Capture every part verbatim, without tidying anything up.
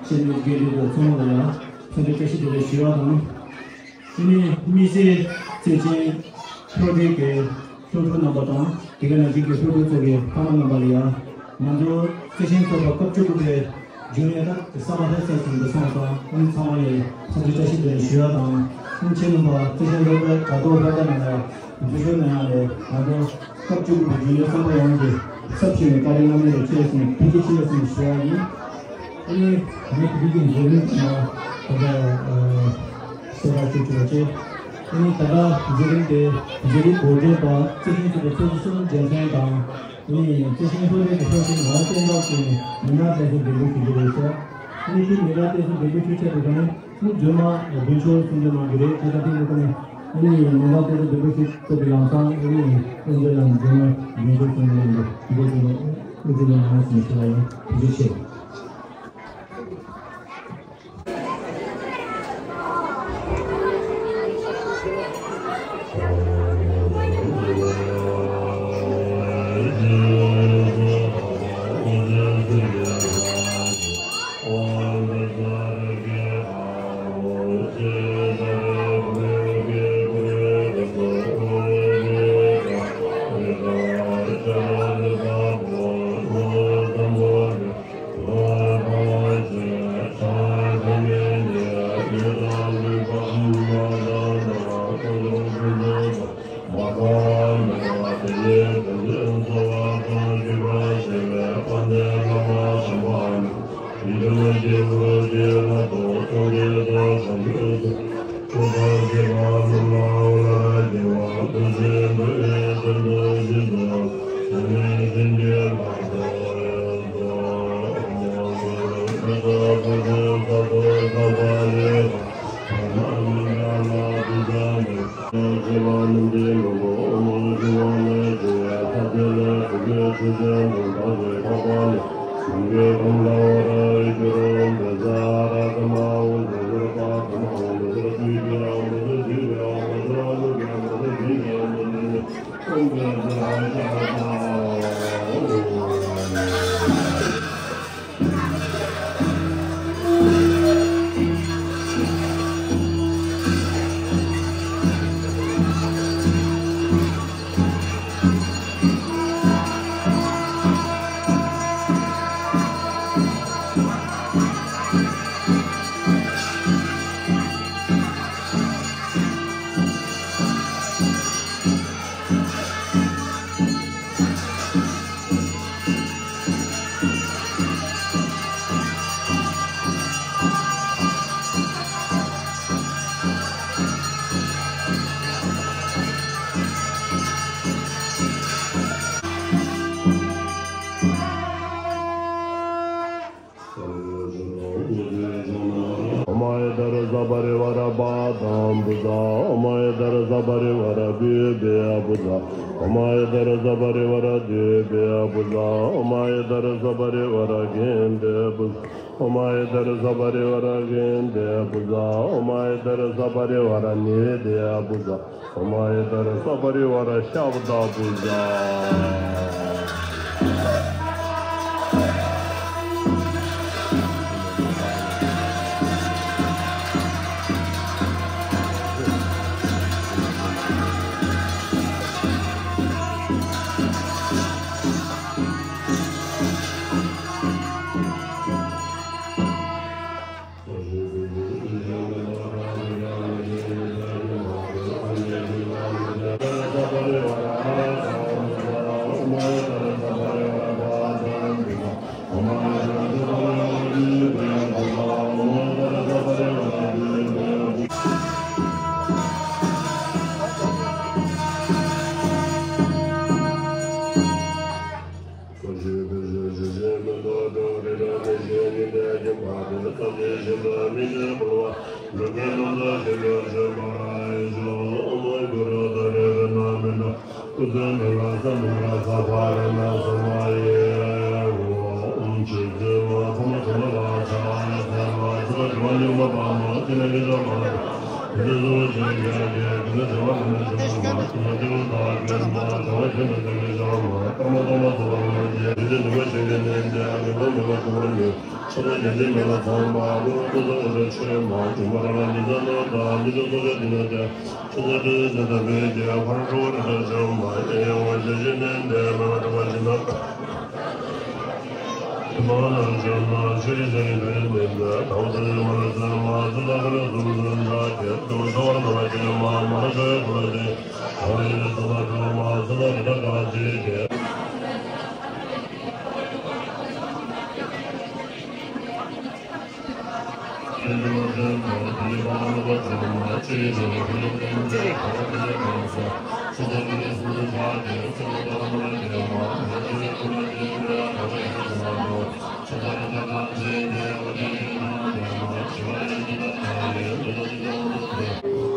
ཆེད་མངགས་དགེ་ལས་པ་ཚང་མ་ལ་ཡང་འཚམས་འདྲི་བཀྲ་ཤིས་བདེ་ལེགས་ཞུ་བ་དང་། དེ་ནས་དམིགས་བསལ་བརྩེ་ཆེན་ལྷོ་སྒྲིག་གི་སློབ་ཕྲུག་རྣམ་པ་དང་དེ་ག་ནང་བཞིན་གྱི་སློབ་ཕྲུག་ཚོ་གི་ཕ་མ་རྣམ་པ་ལ་ཡང་ང་ཚོ་བརྩེ་ཆེན་ཚོགས་པ་སྐབས་བཅུ་དགུ་པའི་རྒྱུན་ལས་ད་བསམ་པ་ལྷ་སའི་ཟིན་དུ་སོང་དང་ཨུ་ཚང་མ་ཡི་འཚམས་འདྲི་བཀྲ་ཤིས་བདེ་ལེགས་ཞུ་བ་དང་ཨུ་ཁྱེད་རྣམ་པ་བརྩེ་ཆེན་སློབ་གྲྭ་དྲ་ཐོག་སློབ་གྲྭ་ནང་ལ་འཛུལ་ཞུགས་གནང་ཡག་ལས་ང་ཚོ་སྐབས་བཅུ་དགུ་པའི་རྒྱུན་ལས་ཚོགས་པ་ཡོངས་ཀྱི་ཚབ་ཞུས་ནས་བཀའ་དྲིན་སློབ་གཉེར་ལ་ཆེ་ཞིང་ཐུགས་རྗེ་ཆེ་ཞུ་བ་ཡིན། ཨ་ནི་ད་ནི་བོད་ཀྱི་མཛད་རིམ་ནང་ད་ལྟ་གསལ་བསྒྲགས་ཞུ་ཆོག་ཅེས། ཨ་ནི་ད་ལྟ་མཛད་རིམ་དེ་མཛད་རིམ་འགོ་འདྲེན་པ་རྩེ་ཆེན་ཚོགས་པའི་ཚོགས་གཙོ་གསུམ་རྒྱལ་མཚན་དང་། ཨ་ནི་རྩེ་ཆེན་ལྷོ་སྒྲིག་གི་ཚོགས་གཙོ་ངག་དབང་བསྟན་འཛིན་གྱིས་མི་སྣ་སྟོན་གསོལ་འདེགས་འབུལ་ཞུ་རྒྱུ་རེད་ཟེར། ཨ་ནི་དེ་མི་སྣ་སྟོན་གསོལ་འདེགས་འབུལ་ཞུ་ཆེད་དུ་ད་ནི་ཨ་ནི་རྗེས་མ་དགུན་ཆོས་གསུང་འདོན་གནང་རྒྱུ་རེད། ད་ལྟ་དེ་ཡོད་ཀ་ནི་ཨ་ནི་མི་སྣ་སྟོན་གསོལ་འདེགས་འབུལ་ཞུ་ཐུབ་པའི་ལམ་སང་ཨ་ནི་ཨ་ནི་རྗེས་མ་དགུན་ཆོས་གསུང་འདོན་གནང་རྒྱུ་འདུག་ཅེས་ཨ་ནི་ཨ་ནི་ལ་ང་ཞུ་ཞུ་བ་ཡིན། ཐུགས་རྗེ་ཆེ། ཨོཾ་ཨཱཿདྷར་ས་པ་རི་ཝཱ་ར་པཱ་དམ་བུ་ཛ། ཨོཾ་ཨཱཿདྷར་ས་པ་རི་ཝཱ་ར་དཱི་པི་ཡ་བུ་ཛ། ཨོཾ་ཨཱཿདྷར་ས་པ་རི་ཝཱ་ར་དཱི་པི་ཡ་བུ་ཛ། ཨོཾ་ཨཱཿདྷར་ས་པ་རི་ཝཱ་ར་གྷནྟི་བུ་ཛ། ཨོཾ་ཨཱཿདྷར་ས་པ་རི་ཝཱ་ར་གྷནྟི་བུ་ཛ། ཨོཾ་ཨཱཿདྷར་ས་པ་རི་ཝཱ་ར་ནི་དི་ཡ་བུ་ཛ། ཨོཾ་ཨཱཿདྷར་ས་པ་རི་ཝཱ་ར་ཤབྡ་བུ་ཛ། སྲིད་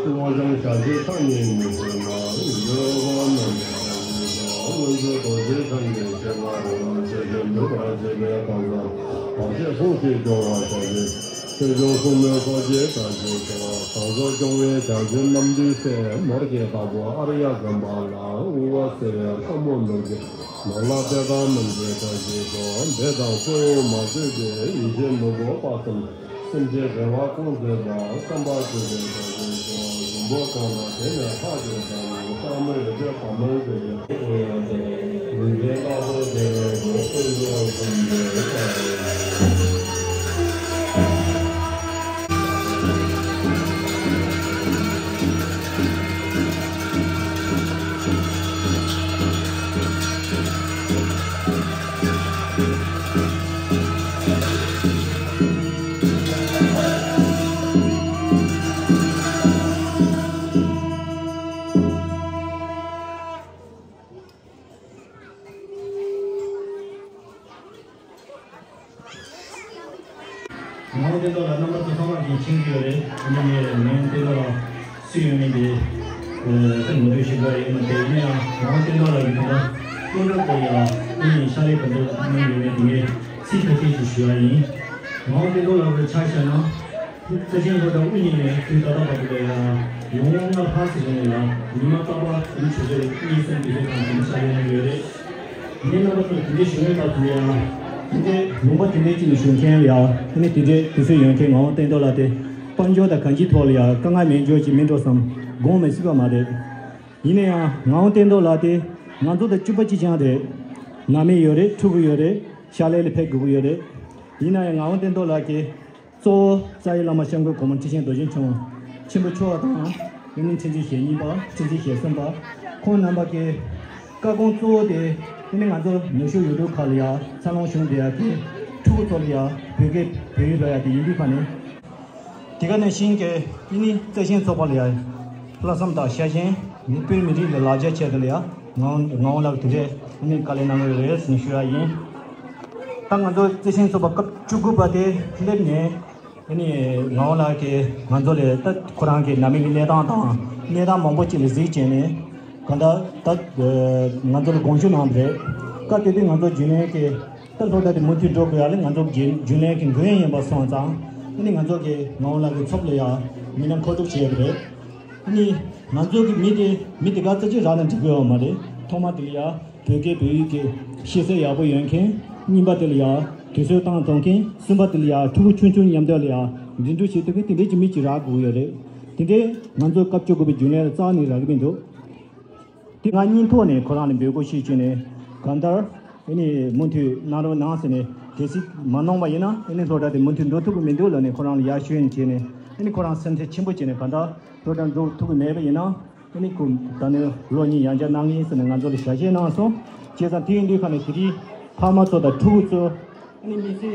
དབང་ཞང་ཞལ་ཆེ་ཐག་ཉེ་ཉེ་ཟེར་མ་འཇོག་པ་རྣམས་ཀྱི་ཞལ་ཆེ་ཞུ། སྔོན་བྱོན་རྡོ་རྗེ་འཆང་གི་ཞལ་སྔ་རོལ་ཞལ་ཆེ་འདུས་པར་བྱེད་པའི་གང་ཟག་བར་ཆད་སྲུང་ཞིང་སྐྱོང་བ་ཞལ་ཆེ། ཆོས་སྐྱོང་སྲུང་མའི་ཚོགས་ཀྱི་བཀྲ་ཤིས་ཤོག་གང་ཚོགས་སྐྱོང་བའི་བྱང་ཆུབ་རྣམ་འདུས་སྲས། ནོར་གྱི་བདག་པོ་ཨཱརྱ་དགོན་པ་ལ། དབུལ་བ་སེལ་བའི་ལྷ་མོ་ནོར་གྱི། ནོར་ལྷ་དཔལ་དང་རྣམ་རྒྱལ་བཀྲ་ཤིས་ཤོག་འདས་དང་གསོན་འོང་མ་བཅོས་པའི་ཡེ་ཤེས་ནོར་བུ་དཔག་བསམ། སེམས་ཅན་བདེ་བ་ཀུན་བཟོད་པ་བསམ་པ་བརྗོད་པའི་བཀྲ་ཤིས་ཤོག་འབྱུང་པོ་གང་དང་དེ་ནས་ལྷག་གྱུར་ཀྱང་། བསམ་མེད་འོད་གསལ་བ་མོའི་བཀྲ་ཤིས་ཀྱང་། ཡོན་ཏན་བདག་པོ་དེ་ནས་འགོ་ཀུན་ཏུ་གསུམ་པའི་བཀྲ་ཤིས། ངག་དབང་བསྟན་རྟོགས་ལགས་རྣམ་པ་ཚོ་ཚང་མ་གིས་མཁྱེན་གྱི་ཡོད་རེད། ཨ་ནི་ངས་ངག་དབང་བསྟན་རྟོགས་ལགས་སུ་ཡོད་མེད་དེ་ཨ་ངོ་སྤྲོད་ཞིབ་ཕྲ་ཡོད་མ་རེད། ཡིན་ན་ཡང་ངག་དབང་བསྟན་རྟོགས་ལགས་ཀྱི་དོན་དག་སློབ་གྲྭ་སྐོར་ཡ་ཨ་ནི་ཕྱག་ལས་ག་འདྲ་གནང་ཡོད་མེད་དེ་ངས་ཚིག་ཁ་ཤས་ཤིག་ཞུ་ཡ་ཡིན། ངག་དབང་བསྟན་རྟོགས་ལགས་ཀྱི་ཆ་བཞག་ན། རྩ་ཆེན་སློབ་གྲྭ་དབུ་བརྙེས་ནས་དུས་ད་ལྟ་བར་དུ་ལ་ཡང་ཡོང་སྔོན་ལ་ཕར་ཚུར་བྱས་ནས་ཡང་ཉི་མ་རྟག་པར་དུས་ཆུ་ཚོད་གཉིས་གསུམ་དུས་ཚོད་དང་དུས་ཆ་ཡོང་གི་ཡོད་རེད། ངས་རྣམ་པ་ཚོར་དེ་འདྲའི་ཞུ་སྙིང་བར་དུ་ལ་ཡང་དེ་འདྲའི་ལུང་པ་དེ་འདྲའི་ཅིག་ནས་བཞུགས་མཁན་ཡང་དེ་ནས་དེ་འདྲའི་དུས་ཚོད་ཡོང་མཁན་ངག་དབང་བསྟན་རྟོགས་ལགས་དེ་དཔལ་འབྱོར་དང་གང་ཅིའི་ཐོག་ལ་ཡང་དཀའ་ངལ་མེད་འཇོག་ཅིག་མིན་འགྲོ་བསམ་དགོངས་མི་སྲིད་པ་མ་རེད། ཡིན་ན་ཡང་ངག་དབང་བསྟན་རྟོགས་ལགས་དེ་ང་ཚོ་དང་གཅིག་པ་གཅིག་རྐྱང་རེད། ནང་མི་ཡོད་རེད། ཕྲུ་གུ་ཡོད་རེད། ཕྱག་ལས་ལ་ཕེབས་དགོས་ཀྱི་ཡོད་རེད། ཡིན་ན་ཡང་ངག་དབང་བསྟན་རྟོགས་ལགས་ཀྱིས། གཙོ་བོ་རྩ་བའི་བླ་མ་སྐྱབས་མགོན་གོང་མ་ཁྲི་ཆེན་རྡོ་རྗེ་འཆང་ཆེན་པོ་མཆོག་དང་། ཨ་ནི་ཁྲི་འཛིན་ཞེ་གཉིས་པ། ཁྲི་འཛིན་ཞེ་གསུམ་པ། ཁོང་རྣམ་པ་གི་བཀའ་དགོངས་གཙོ་བོ་དེ་ཨ་ནི་ང་ཚོ་ནུབ་ཕྱོགས་ཡུལ་གྲུ་ཁག་ལ་ཡ་འཚར་ལོངས་བྱུང་བསྡད་ཡ་གི་ཕྲུ་གུ་ཚོ་ལ་ཡ་བོད་སྐད་བོད་ཡིག་སློབ་ཡ་དེ་ཡིན་དུས་ཁ་ནས། དེ་ག་ནང་བཞིན་གྱི་ཨ་ནི་བརྩེ་ཆེན་ཚོགས་པ་ལ་ཡ་ལྷག་བསམ་དང་ཤ་ཞེན། ཨ་ནི་བོད་མི་རིགས་ལ་ལག་ཆ་ཆེད་དུ་ལ་ཡ་ངག་ངག་དབང་ལགས་དེ་འདྲས་ཨ་ནི་དཀའ་ལས་གནང་གི་ཡོད་རེད་ཟེར་ནས་ཞུ་ཡ་ཡིན། ད་ང་ཚོ་བརྩེ་ཆེན་ཚོགས་པ་སྐབས་བཅུ་དགུ་པ་དེ་སླེབས་ནས། ཨ་ནི་ངག་དབང་ལགས་ཀྱིས་ང་ཚོ་ལ་ད་ཁོ་རང་གི་ནང་མི་གི་གནས་སྟངས་དང་གནས་སྟངས་མང་པོ་ཅིག་ལ་གཟིགས་བྱས་ནས་གང་ལྟར་ད་ང་ཚོ་ལ་དགོངས་ཞུ་གནང་བ་རེད། སྐབས་དེ་དུས་ང་ཚོ་རྒྱུན་ལས་ཀྱི་ད་སློབ་གྲྭ་དེ་མུ་མཐུད་འགྲོ་དགོས་ཡ་ལ་ང་ཚོ་རྒྱུན་རྒྱུན་ལས་ཀྱི་འགན་ཡིན་པ་སོང་ཙང་ཨ་ནི་ང་ཚོ་གིས་ངག་དབང་ལགས་ཀྱི་ཚབ་ལ་ཡ་མི་སྣ་མཁོ་སྒྲུབ་བྱས་པ་རེད། ཨ་ནི་ང་ཚོ་གི་མི་དེ་མི་དེ་ག་ཙམ་ཅིག་རག་ན་འགྲིག་གི་ཡོད་མ་རེད། ཐོག་མ་དེ་ལ་ཡ་བོད་སྐད་བོད་ཡིག་གི་ཤེས་ཚད་ཡག་པོ་ཡོད་མཁན། གཉིས་པ་དེ་ལ་ཡ་དུས་ཚོད་བཏང་ཐུབ་མཁན། གསུམ་པ་དེ་ལ་ཡ་ཕྲུ་གུ་ཆུང་ཆུང་མཉམ་དུ་ལ་ཡ་འཛིན་སྐྱོང་བྱེད་ཐུབ་མཁན་དེ་འདྲའི་ཅིག་མི་ཅིག་རག་དགོས་ཡོད་རེད། དེ་འདྲའི་ང་ཚོ་སྐབས་བཅུ་དགུ་པའི་རྒྱུན་ལས་ལ་རྩ་ནས་རག་གི་མི་འདུག་དེ་ང་གཉིས་ཐོག་ནས་ཁོ་རང་ལ་འབོད་སྐུལ་ཞུས་བྱས་ནས་གང་ལྟར་ཨ་ནི་མུ་མཐུད་གནང་རོགས་གནང་ཟེར་ནས་གལ་སྲིད་མ་གནང་བ་ཡིན་ན་ཨ་ནི་སློབ་གྲྭ་དེ་མུ་མཐུད་འགྲོ་ཐུབ་ཀྱི་མི་འདུག་ལབ་ནས་ཁོ་རང་ལ་ཡར་ཞུས་ནས་བྱས་ནས་ཨ་ནི་ཁོ་རང་སེམས་ཁྲལ་ཆེན་པོ་བྱས་ནས་གང་ལྟར་སློབ་གྲྭ་འགྲོ་ཐུབ་ཀྱི་མེད་པ་ཡིན་ན། ཨ་ནི་ཁོ་ད་ནི་ལོ་གཉིས་ཡང་བསྐྱར་གནང་ངེས་ཟེར་ནས་ང་ཚོ་ལ་ཞལ་བཞེས་གནང་སོང་། བྱས་ཙང་དེ་ཡིན་དུས་ཁ་ནས་དེ་རིང་ཕ་མ་ཚོ་དང་ཕྲུ་གུ་ཚོ་ཨ་ནི་མི་སེར་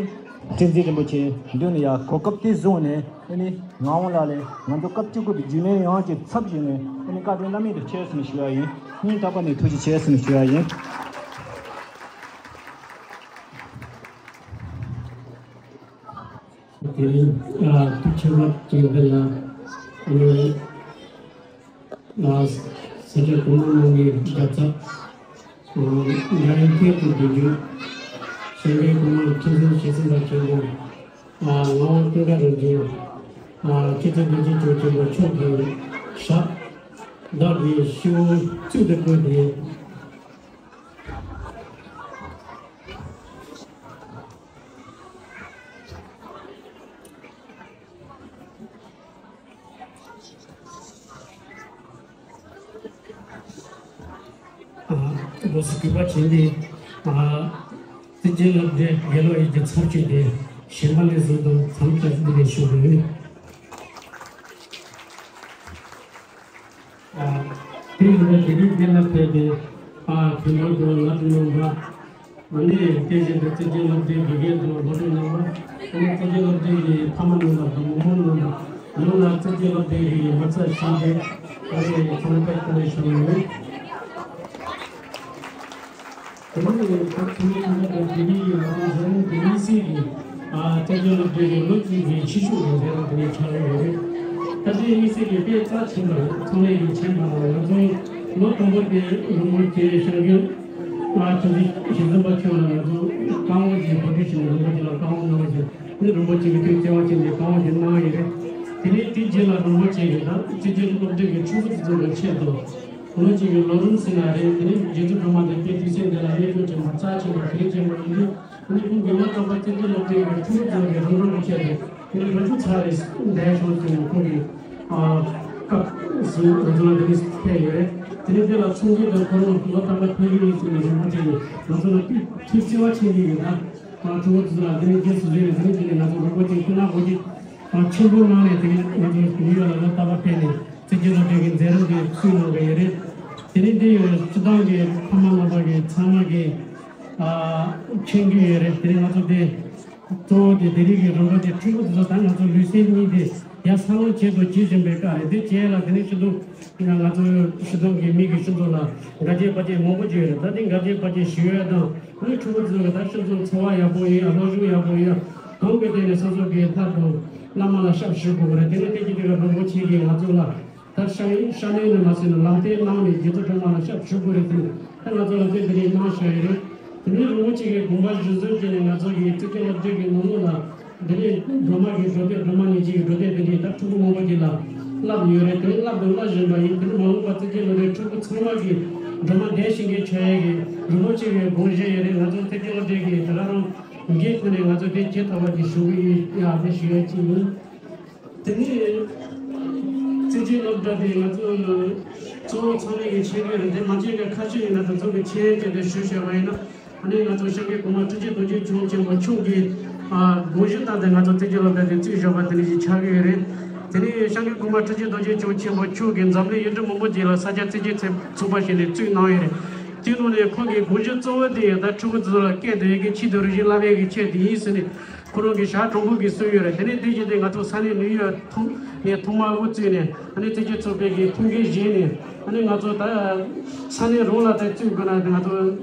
བསྟན་འཛིན་རིན་པོ་ཆེ་མདུན་ནས་ཡ་གོ་སྐབས་དེ་བཟུང་ནས་ཨ་ནི་ངག་དབང་ལགས་ལ་ང་ཚོ་སྐབས་བཅུ་དགུ་པའི་རྒྱུན་ལས་ཡོངས་ཀྱི་ཚབ་ཞུས་ནས་ཨ་ནི་བཀའ་དྲིན་བླ་མེད་དུ་ཆེ་ཟེར་ནས་ཞུ་ཡ་ཡིན། སྙིང་ཐག་པ་ནས་ཐུགས་རྗེ་ཆེ་ཟེར་ནས་ཞུ་ཡ་ཡིན། དེ་རིང་ཨ་དུས་ཆེན་པ་དེ་འདི་ལ་ཨ་ནི་ཨ་ས་སྐྱ་གོང་མ་རྣམ་པའི་རྒྱབ་རྩ། ཨ་ཉེ་རིང་ཐད་དུ་བསྡུས་རྒྱུ། སྐྱབས་མགོན་གོང་མ་ཁྲི་སྲོང་ལྡེ་བཙན་པ་ཆེན་པོ། ཨ་ངག་དབང་ཀུན་དགའ་རིན་ཆེན། ཨ་སྐྱབས་རྗེ་བདེ་ཆེན་ཇོ་ཆེན་པོ་མཆོག་གི་ཞབས་བདག་གི་ཤུལ་བཙུགས་ཏེ་བཀོད་དེ། དགོས་སུ་གུས་པ་བྱས་ཏེ། ཨ། བཙན་བྱོལ་སློབ་གྲྭའི་དགེ་སློབ་ཡི་གེ་ཚབ་བྱས་ཏེ། གཞན་པ་ལས་བཟོ་དང་འཚམས་འདྲི་འདི་ལས་ཞུ་དགོས། ཨ། དེ་ཡིན་ན་དེ་རིང་འདི་ལ་ཕེབས་ཏེ། ཨ། དེ་མོ་དང་ལ་དུ་ནང་པ། ཨ་ནི་དེ་བཞིན་དུ་བཙན་བྱོལ་སློབ་གྲྭའི་དགེ་རྒན་དང་སློབ་ཕྲུག་རྣམ་པ། ཨ་ནི་བཙན་བྱོལ་སློབ་གྲྭའི་ཕ་མ་རྣམ་པ་དང་མོ་མོ་རྣམ་པ། ཡོངས་ལ་བཙན་བྱོལ་སློབ་གྲྭའི་མི་ཚེ་ཞིང་སྡེ། ཨ་ནི་ཚང་མ་ཕེབས་ཐུབ་པའི་ཞུ་ཡོད། དེ་ནས་ད་ཐུན་མོང་མ་དང་དེ་ནས་ཡང་རང་རང་དེ་གཉིས་སྲིད་ཀྱི། ཨ། བཙན་བྱོལ་སློབ་གྲྭའི་ལོ་གཅིག་གི་ཕྱི་ཕྱོགས་ཀྱི་མཛད་རིམ་དེ་ནས་ཆགས་ཡོད་རེད། ད་ལྟའི་དམིགས་བསལ་གྱི་དཔེ་རྩ་ཆེན་པོ་རེད། ཚང་མས་ཀྱི་མཁྱེན་པ་ལ་ང་ཚོ་ལོ་དང་པོ་དེ་རིན་པོ་ཆེ་ཞང་གི། ཨ། ཁྲི་འཛིན་ཞི་འཛོམས་པ་མཆོག་ལ་ང་ཚོ་བཀའ་དབང་གི་གོ་སྒྲིག་བྱས་ནས་རིན་པོ་ཆེ་ལ་བཀའ་དབང་གནང་བ་བྱས་ནས། རིན་པོ་ཆེ་གི་ཐུགས་བརྩེ་བ་ཆེན་པོས་བཀའ་དབང་དེ་གནང་ཡོད་རེད། དེ་ནས་དེའི་རྗེས་ལ་རིན་པོ་ཆེ་གིས་ད་བཙན་བྱོལ་སློབ་གྲྭ་གི་ཕྲུ་གུ་དེ་ཚོ་གི་ཆེད་དུ། ལོ་གཅིག་གི་ལོ་རིམ་ཟིན་ན་རེད། དེ་ནས་རྗེ་བཙུན་སྒྲོལ་མ་འདས་པའི་དུས་ཚོད་འདི་ལ་གནས་སྐྱོང་བྱེད་པ་རྩ་ཆེན་པོ་གལ་ཆེན་པོ་ཡིན་དུས། དེ་ནས་ཁོང་གིས་ལོ་རྟག་པར་བཙན་བྱོལ་སློབ་གྲྭའི་ཕྲུ་གུ་ཚོ་གི་རིམ་གྲོ་གི་ཆེད་དུ་དེ་ནས་ལོ་རྒྱུས་ཚར་རེ་བསྡད་ཤོག་ཅེས་ཁོང་གིས། ཨ། སྐབས་སུ་ང་ཚོ་ལ་དེ་ནས་ཕེབས་ཡོད་རེད། དེ་ནས་དེ་ལ་ཚོགས་འདུ་དང་ཁོ་རང་ལོ་རྟག་པར་ཕེབས་ཀྱི་ཡིན་ཟེར་ནས་རིན་པོ་ཆེ་གིས་ང་ཚོ་ལ་ཐུགས་བརྩེ་བ་ཆེན་པོས་ཡོད་ན། ཨ། ཕྲུ་གུ་ཚོ་ལ་དེ་ནས་རྗེས་སུ་བཟུང་ནས། དེ་ནས་དེ་ནས་ང་ཚོ་རིན་པོ་ཆེ་སྐུ་ན་གོ་གི། ཨ། ཆེན་པོ་གནང་ནས་དེ་ང་ཚོ་ནིའུ་ཡོག་ལ་ལོ་རྟག་པར་ཕེབས་ནས་བཙན་བྱོལ་སློབ་གྲྭའི་མཛད་རིམ་དེ་བསུས་གནང་གི་ཡོད་རེད། དེ་ནས་འདི་ཡང་སྤྱི་བཏང་གི་ཕ་མ་རྣམ་པ་གི་ཚང་མ་གི། ཨ། མཁྱེན་གྱི་ཡོད་རེད། དེ་ནས་ང་ཚོ་དེ་གཙོ་བོ་དེ་དེ་རིང་གི་རིན་པོ་ཆེ་ཕྲུ་གུ་དེ་ཚོ་དང་ང་ཚོ་ལུས་སེམས་གཉིས་དེ་ཡར་འཚར་ལོངས་བྱེད་དུ་བྱེད་བཞིན་པའི་སྐབས་རེད། དེ་རྗེས་ལ་དེ་ནས་སྤྱི་བཏང་ང་ཚོ་སྤྱི་བཏང་གི་མི་གི་སྤྱི་ཚོགས་ལ་དགའ་སྐྱིད་དཔལ་སྐྱིད་མང་པོ་ཅིག་ཡོད་རེད། ད་དེ་དགའ་སྐྱིད་དཔལ་སྐྱིད་ཞི་བའི་དང་། ཨ་ནི་ཕྲུ་གུ་ཚོ་གི་ད་སྤྱི་ཚོགས་འཚོ་བ་ཡག་པོ་ཡོད། སློབ་སྦྱོང་ཡག་པོ་ཡོད། གང་གི་སྟེང་ནས་སོ་སོ་གི་ལྷ་དང་བླ་མ་ལ་ཞབས་ཞུ་དགོས་རེད། དེ་ནས་དེ་གི་དེ་ག་རིན་པོ་ཆེ་གིས་ང་ཚོ་ལ་ད་ཤ་ཡིན་ཤ་ལན་ནས་མ་ཟིན་ན་ལམ་སྟོན་གནང་ནས་རྗེ་བཙུན་སྒྲོལ་མ་ལ་ཞབས་ཞུ་དགོས་རེད་ཟེར་ནས། ད་ང་ཚོ་ལ་དེ་འདི་ནས་གནང་བཞག་ཡོད་རེད། དེ་ནས་རིན་པོ་ཆེ་གི་དགོངས་པ་གཞིར་བཟུང་བྱས་ནས་ང་ཚོ་གི་བཙན་བྱོལ་སློབ་གྲྭ་གི་ནང་ལོགས་ལ། དེ་ནས་སྒྲོལ་མ་གི་འགྲོ་དེབ། སྒྲོལ་མ་ཉིན་བྱེད་ཀྱི་འགྲོ་དེབ་དེ་འདྲས་ད་ཕྲུ་གུ་མང་པོ་ཅིག་ལ་བསླབས་ཡོད་རེད། དེ་བསླབས་དང་བསླབ་བཞིན་པ་ཡིན། དེ་ནས་མ་འོངས་པ་བཙན་བྱོལ་སློབ་གྲྭའི་ཕྲུ་གུ་ཚང་མ་གིས་སྒྲོལ་མ་དེ་བཞིན་གྱི་བྱ་ཡས་ཀྱི་རིན་པོ་ཆེ་བའི་དགོངས་བཞེས་ཡོད་རེད། ང་ཚོ་བཙན་བྱོལ་སློབ་གྲྭ་གི་དེ་ག་རང་འགན་ཁུར་ནས་ང་ཚོ་དེ་བྱེད་ཐུབ་པ་ཅིག་ཞུ་གི་ཡོད། ཡ་དེ་ཞུ་ཡ་ཅིག་ཡིན། དེ་ནས་བཙན་བྱོལ་སློབ་གྲྭ་དེ་ང་ཚོ་གཙོ་བོ་ཚང་མས་ཀྱི་མཁྱེན་གྱི་རེད། དེ་མ་མཁྱེན་མཁན་ཁ་ཤས་ཡིན་ན་དེ་ཚོ་གི་མཁྱེན་ཡ་ཅིག་དེ་ཞུ་བྱས་པ་ཡིན་ན། ཨ་ནི་ང་ཚོ་ཤང་གི་གོང་མ་ཁྲི་ཆེན་རྡོ་རྗེ་འཆང་ཆེན་པོ་མཆོག་གིས། ཨ། དགོངས་ཞུ་བཏང་སྟེ་ང་ཚོ་བཙན་བྱོལ་སློབ་གྲྭ་དེ་བཙུགས་བཞག་པ་དེ་འདྲ་ཞིག་ཆགས་ཀྱི་ཡོད་རེད། དེ་ནས་ཤང་གི་གོང་མ་ཁྲི་ཆེན་རྡོ་རྗེ་འཆང་ཆེན་པོ་མཆོག་གིས་འཛམ་གླིང་ཡུལ་གྲུ་མང་པོ་ཅིག་ལ་ས་སྐྱ་བཙན་བྱོལ་ཚོགས་པ་ཞེས་ནས་བཙུགས་གནང་ཡོད་རེད། དེའི་ནང་ནས་ཁོང་གི་དགོངས་ཞུ་གཙོ་བོ་དེ་ཡང་ད་ཕྲུ་གུ་ཚོ་ལ་སྐད་དང་ཡི་གེ་ཆེད་དུ་རིག་གཞུང་བསླབ་ཡས་ཀྱི་ཆེད་དུ་ཡིན་ཟེར་ནས་ཁོ་རང་གིས་ཞྭ་དྲང་པོ་གིས་གསུངས་ཡོད་རེད། དེ་ནས་དེ་བཞིན་དུ་ང་ཚོ་ས་གནས་ནིའུ་ཡོག་ཐོག་ནས་ཐོག་མར་དབུ་བཙུགས་ནས། ཨ་ནི་བཙན་བྱོལ་ཚོགས་པའི་གི་ཐུགས་འགན་བཞེས་ནས། ཨ་ནི་ང་ཚོ་ད་ས་གནས་རང་ལ་ད་བཙུགས་དགོས་ན་ང་ཚོ་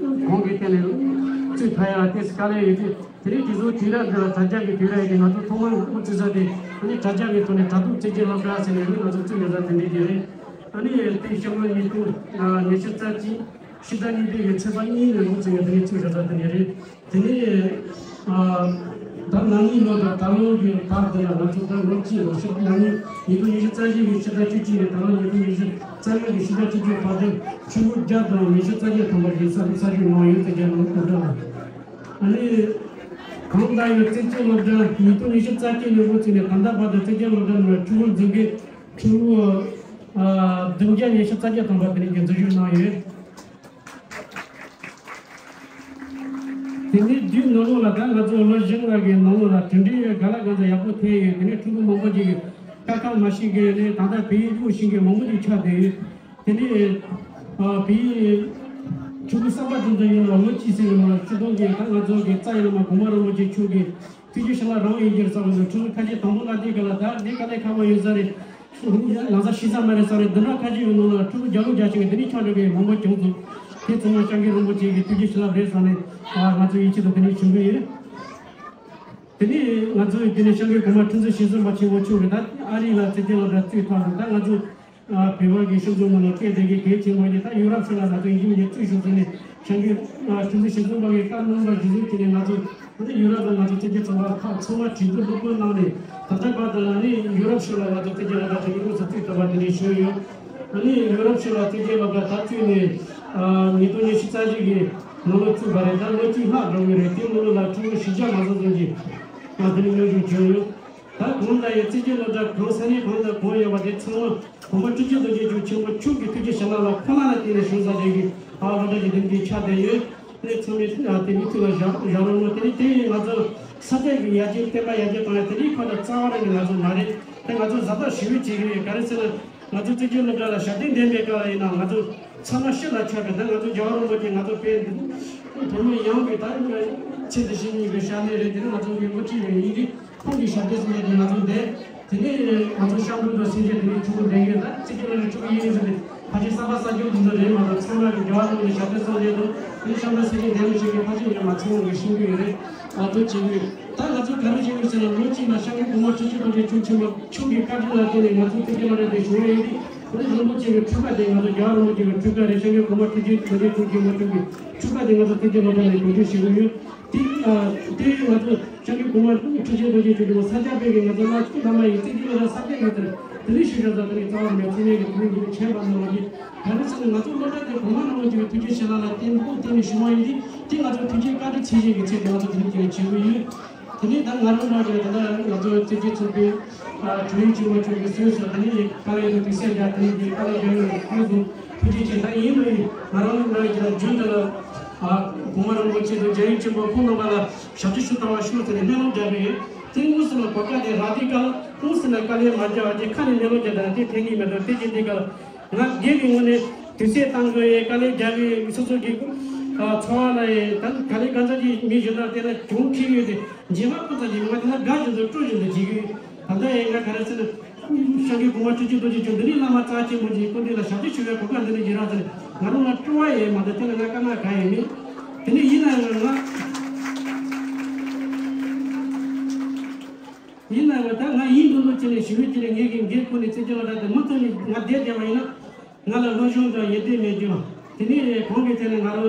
གོང་གི་སྟེང་ནས་བཙུགས་ཐུབ་ཡ་ཏོག་ཙམ་དཀའ་ལས་ཡོད་དུས། དེ་རིང་དེ་ཚོ་དུས་རབས་འདི་ལ་དྲ་རྒྱ་གི་དུས་རབས་ཡིན་དུས། ང་ཚོ་ཐོག་མར་དབུ་བཙུགས་ས་དེ་ཨ་ནི་དྲ་རྒྱ་གི་ཐོག་ནས་དྲ་ཐོག་བཙན་བྱོལ་སློབ་གྲྭ་ཟེར་ནས་ཨ་ནི་ང་ཚོ་བཙུགས་ཡོད་ས་དེ་འདྲ་ཅིག་རེད། ཨ་ནི་དེ་ཤོག་ལོ་ཉིས་སྟོང་ཉི་ཤུ་རྩ་གཅིག་ཕྱི་ཟླ་གཉིས་པའི་གི་ཚེས་པ་གཉིས་ནས་དབུ་བཙུགས་ཡོད། དེ་ནས་བཙུགས་ཡོད་ས་དེ་འདྲ་རེད། དེ་ནས་ཨ་ད་ན་ནིང་ལོ་དང་ད་ལོ་གི་བར་དེ་ལ་ང་ཚོ་ད་ལོ་གཅིག་ལོ་ཕྱི་ན་ནིང་ཉིས་སྟོང་ཉི་ཤུ་རྩ་བཞི་གི་ཕྱི་ཟླ་བཅུ་གཅིག་ནས་ད་ལོ་ཉིས་སྟོང་ཉི་ཤུ་རྩ་ལྔ་གི་ཕྱི་ཟླ་བཅུ་གཅིག་བར་དུ་ཕྲུ་གུ་བརྒྱ་དང་ཉི་ཤུ་རྩ་བརྒྱད་ཐམ་པ་གི་གསར་གསར་ཞུགས་གནང་ཡོད། བཙན་བྱོལ་སློབ་གྲྭ་ལ། ཨ་ནི་གང་ལྟར་ཡང་བཙན་བྱོལ་སློབ་གྲྭ་ཉིས་སྟོང་ཉི་ཤུ་རྩ་གཅིག་ནས་འགོ་བཙུགས་ནས་ད་ལྟ་བར་དུ་བཙན་བྱོལ་སློབ་གྲྭ་ནང་ཕྲུ་གུ་འཛིན་མཁན་ཕྲུ་གུ་ཨ་བདུན་བརྒྱ་ཉི་ཤུ་རྩ་བརྒྱད་ཐམ་པ་དེ་རིང་གི་འཛུལ་ཞུགས་གནང་ཡོད། དེ་ནས་དུས་ནང་ལོགས་ལ་ད་ང་ཚོ་ལོ་བཞི་ལྔ་གི་ནང་ལོགས་ལ་གྲུབ་འབྲས་ག་ལ་གང་འཚམ་ཡག་པོ་ཐོན་ཡོད། དེ་ནས་ཕྲུ་གུ་མང་པོ་ཅིག་གིས་ཀ་ཁ་མ་ཤེས་མཁན་ནས་ད་ལྟ་བོད་ཡིག་ཀློག་ཤེས་མཁན་མང་པོ་ཅིག་ཆགས་བསྡད་ཡོད། དེ་ནས་ཨ་བོད་ཡིག་ཕྲུ་གུ་གསར་པ་དེ་ཚོ་ཡིན་ན་ལོ་གཅིག་ཟིན་ཡོད་མ་རེད། སྤྱིར་བཏང་གི་ད་ང་ཚོ་གི་རྩ་བའི་བླ་མ་གོང་མ་རིན་པོ་ཆེ་མཆོག་གི་ཐུགས་རྗེ་ཞལ་ལག་རང་ཡིན་གྱི་རེད་བསམ་པ་འདུག་ཕྲུ་གུ་ཁ་ཤས་དང་པོ་ལ་དེ་ག་ལ་ད་འདི་དཀའ་ལས་ཁག་པོ་ཡོད་ས་རེད། ལམ་སང་ཤེས་ས་མ་རེད་ས་རེད། འདི་འདྲ་ཁ་ཤས་ཡོད་ནོ་ལ་ཕྲུ་གུ་རྒྱ་ལོ་རྒྱ་ཆེ་གི་དེ་ནས་ཆགས་འགྲོ་གི་མང་པོ་བྱུང་སོང་། དེ་ཚང་མ་སྐྱབས་མགོན་རིན་པོ་ཆེ་གི་ཐུགས་རྗེ་བྱིན་རླབས་རེད་བསམ་ནས་ང་ཚོ་ཡིད་ཆེས་དང་དེ་ནས་ཞུ་གི་ཡོད། དེ་ནས་ང་ཚོ་དེ་ནས་སྐྱབས་མགོན་གོང་མ་ཁྲི་འཛིན་ཞི་འཛོམས་པ་ཆེན་པོ་མཆོག་གིས་ད་ཨ་རི་ལ་བཙན་བྱོལ་སློབ་གྲྭ་བཙུགས་ཐོག་ནས་ད་ང་ཚོ་བོད་པ་གི་སྤྱི་ཚོགས་ནང་ལ་སྐད་བསྡད་མཁན་གལ་ཆེན་པོ་ཡིན། ད་ཡུ་རོབ་ཕྱོགས་ལ་ང་ཚོ་ཡིན་གཅིག་མིན་གཅིག་བཙུགས་ཤོག་ཟེར་ནས་སྐྱབས་མགོན་ཁྲི་འཛིན་ཞི་འཛོམས་པ་གིས་བཀའ་གནང་བ་གཞིར་བཟུང་བྱས་ནས་ང་ཚོ། ཨ་ནི་ཡུ་རོབ་ལ་ང་ཚོ་བཙན་བྱོལ་ཚོགས་པ་ཁག་ཚང་མ་གྲོས་བསྡུར་སློབ་སྟོན་གནང་ནས་ད་ལྟ་བར་དུ་ལ་ནི་ཡུ་རོབ་ཕྱོགས་ལ་ང་ཚོ་བཙན་བྱོལ་སློབ་གྲྭ་དེ་གི་དངོས་སུ་བཙུགས་ཐུབ་པ་དེ་འདྲ་བྱུང་ཡོད། ཨ་ནི་ཡུ་རོབ་ཕྱོགས་ལ་བཙན་བྱོལ་སློབ་གྲྭ་ད་བཙུགས་ནས་ཉིས་སྟོང་ཉི་ཤུ་རྩ་བཞི་གི་ནང་ལོ་བཙུགས་པ་རེད། ད་ལོ་གཅིག་ལྷག་འགྲོ་གི་རེད། དེའི་ནང་ལོ་ལ་ཕྲུ་གུ་བཞི་བརྒྱ་མ་ཟིན་ཙམ་གྱིས་ང་དེ་ནས་མཉམ་ཞུགས་བྱུང་ཡོད། ད་གང་ལྟར་ཡང་བཙན་བྱོལ་སློབ་གྲྭ་གང་ས་གནས་གང་དང་གང་ཡོད་པ་དེ་ཚང་མ་གོང་མ་ཁྲི་ཆེན་རྡོ་རྗེ་འཆང་ཆེན་པོ་མཆོག་གི་ཐུགས་རྗེ་བྱིན་རླབས་ལ་ཁོ་ན་ལ་བརྟེན་ནས་བྱུང་ས་རེད་གི། ཨ་སློབ་གྲྭ་གི་འདེམས་ཀྱི་ཆ་དེ་ཡོད། དེ་ཚང་མས་ཨ་དེ་མི་ཐུག་ལ་བཞག་བཞག་རོགས་གནང་། དེ་ནི་དེ་ཡིན་ང་ཚོ་ས་སྐྱ་གི་ཡར་རྒྱས་བསྟན་པ་ཡར་རྒྱས་གཏོང་ཡ་དེ་རིགས་ཁོ་ན་རྩ་བ་རང་གི་ང་ཚོ་མ་རེད། དེ་ང་ཚོ་གཟབ་གཟབ་ཞེ་པོ་བྱེད་ཀྱི་ཡོད། ག་རེ་ཟེར་ན། ང་ཚོ་བཙན་བྱོལ་སློབ་གྲྭ་ལ་ཞབས་བརྟན་ལྡན་པའི་སྐབས་ལ་ཡིན་ན་ང་ཚོ་ཚང་མ་ཤེས་ལ་ཆགས་པའི། ད་ང་ཚོ་རྒྱལ་བ་རིན་པོ་ཆེ་ང་ཚོ་དཔེ་བོད་མི་ཡོངས་ཀྱི་ད་ཚེ་འདི་ཕྱི་གཉིས་ཀྱི་ཞབས་ནས་རེད། དེ་ནི་ང་ཚོ་གི་བློ་ཁྲིད་རེད། ཡིན་གྱི་ཁོང་གི་ཞབས་བརྟན་སོང་ནས་དེ་ང་ཚོ་འདས། དེ་ནས་ང་ཚོ་སྐྱབས་མགོན་དང་སེང་གེ་དེ་ནས་ཆུང་ངུ་འདས་ཡོད། ད་ཚེ་སྐྱིད་ལ་ཆུང་ངུ་ཡིན་ཟེར་ནས་ཕལ་ཆེར་གསར་པ་གསར་རྒྱུག་འདི་ཚོ་རེད་མ་གཏོགས། ཚང་མ་གི་རྒྱལ་བ་རིན་པོ་ཆེ་ཞབས་བརྟན་སོང་ནས་དང་། དེ་ནས་ཤམ་ཐབས་སེང་གེ་འདས་མི་ཞིག་གི་ཕལ་ཆེར་ཡོད་མ་ཚང་མ་གི་ཤེས་ཀྱི་ཡོད་རེད། ཨ་ཐུགས་རྗེ་ཆེ། ད་ང་ཚོ་ག་རེ་བྱེད་དགོས་ཟེར་ན། ལོ་གཅིག་ལ་སྐྱབས་མགོན་གོང་མ་ཁྲི་ཆེན་རྡོ་རྗེ་ཁྱུང་ཆེན་པོ་ཁྱུང་གི་བཀའ་དྲིན་ལ་བརྟེན་ནས་ང་ཚོ་བཙན་བྱོལ་སློབ་གྲྭ་དེ་བྱུང་བ་ཡིན་ཏེ། དེ་ནས་རིན་པོ་ཆེ་གི་འཕྲུལ་ཁ་དེ་ང་ཚོ་རྒྱལ་བ་རིན་པོ་ཆེ་གི་འཕྲུལ་ཁ་རེད། སྐྱབས་མགོན་གོང་མ་ཁྲི་ཆེན་རྡོ་རྗེ་ཁྱུང་ཆེན་པོ་ཁྱུང་གི་འཕྲུལ་ཁ་དེ་ང་ཚོ་བཙན་བྱོལ་སློབ་གྲྭ་ནས་གོ་སྒྲིག་བྱེད་ཀྱི་ཡོད། དེ་ཨ་དེ་ང་ཚོ་སྐྱབས་མགོན་གོང་མ་ཁྲི་ཆེན་རྡོ་རྗེ་ཁྱུང་ཆེན་པོ་ས་སྐྱ་པའི་གི་ང་ཚོ་བླ་སྤྱི་བླ་མ་ཡིན། བཙན་བྱོལ་སློབ་གྲྭ་ས་སྐྱ་ཡིན་ཟེར། དེ་ནས་ཤུལ་བཞག་ས་དེ་ནས་རྩ་བ་མེད། ཚང་མས་གི་དེ་ནས་མཁྱེན་པ་ནང་བཞིན། ག་རེ་ཟེར་ན། ང་ཚོ་སློབ་གྲྭ་དེ་གོང་མ་རིན་པོ་ཆེ་གི་ཐུགས་རྗེ་ཆེ་ལ་ལ་བརྟེན་བཀུར་བསྟི་ནས་བྱུང་བ་ཡིན་ཏེ། དེ་ང་ཚོ་ཐུགས་རྗེ་བཀའ་དྲིན་ཆེ་ཞིང་གི་ཚད་དེ་ང་ཚོ་དེ་རིང་དེ་བྱེད་ཀྱི་ཡོད། དེ་ནས་ད་ང་རང་རང་གི་ད་ལྟ་ང་ཚོ་བཙན་བྱོལ་ཚོགས་པའི་ཨ་དྲུང་ཡིག་ཆེན་མོ་མཆོག་གི་གསོལ་ཟེར། དེ་ནས་བཀའ་ལན་དུ་དུས་ཚོད་བརྒྱ། དེ་ནས་དེ་བཀའ་ལན་རྒྱག་ཡོད། ཐུགས་རྗེ་ཆེ། ད་ཡིན་མིན་ང་རང་རང་གི་ད་རྒྱུན་དུ་ལ་ཨ་གོང་མ་རིན་པོ་ཆེ་དང་རྒྱལ་ཡུམ་ཆེན་པོ་ཁོང་རྣམ་པ་ལ་ཞབས་ཕྱི་ཞུ་བཏང་བ་ཞུ་ཟེར་ནས་སྨོན་ལམ་རྒྱག་གི་ཡོད། དེ་དངོས་སུ་ལ་གོ་སྐབས་དེ་རག་དུས་སྐབས་ལ་དངོས་སུ་ལ་དཀའ་ལས་མ་བརྒྱབ་པ་དེ་ཁ་ནས་སྨོན་ལམ་རྒྱག་དང་དེ་ཕན་གྱི་མེད་འགྲོ། དེ་བཞིན་དེ་ག་ལ་ང་སྒེར་གྱི་ངོས་ནས་དུས་ཚོད་བཏང་དགོས་ཡས། དཀའ་ལས་རྒྱག་གི་སོ་སོ་གི་ཨ་འཚོ་བ་ལ་ཡས། ད་ག་ལས་གང་ཙམ་གྱི་མི་གཞན་དག་དེ་ལ་གྱོང་ཁེལ་ཡོད་དེ། རྗེས་མ་ཁོ་ཚོ་གི་ང་དེ་ལ་དགའ་བྱུང་དུ་སྤྲོ་བྱུང་དུ་བྱེད་ཀྱི་ཡོད། ད་ལྟ་ཡས་ང་ག་རེ་ཟེར་ན། སྐྱབས་མགོན་གོང་མ་ཁྲི་ཆེན་རྡོ་རྗེ་ཁྱུང་འདི་ནི་བླ་མ་རྩ་ཆེན་པོ་ཅིག་སྐུ་མདུན་ལ་ཞབས་ཕྱི་ཞུ་བའི་གོ་སྐབས་འདི་ནི་ཡིན་ར་ཟེར། ང་རང་ལ་སྤྲོ་བ་ཡས་མ་གཏོགས་དེ་ལ་ང་དཀའ་ངལ་གང་ཡང་མེད། དེ་ནི་ཡིན་ན་ཡང་ང་ཡིན་ན་ཡང་ད་ང་ཡིན་དུ་ལོ་ཅི་ནས་ཞི་བའི་ཅི་ནས་ངེད་ཀྱི་འགན་ཁུར་ནས་བཙན་བྱོལ་སློབ་གྲྭ་དེ་མུ་མཐུད་ནས་ང་བསྡད་བསྡད་པ་ཡིན་ན། ང་ལ་སློབ་སྦྱོང་དང་ཡོན་ཏན་མེད་རྒྱུ། དེ་ནས་གོང་གི་ཐད་ནས་ང་རང་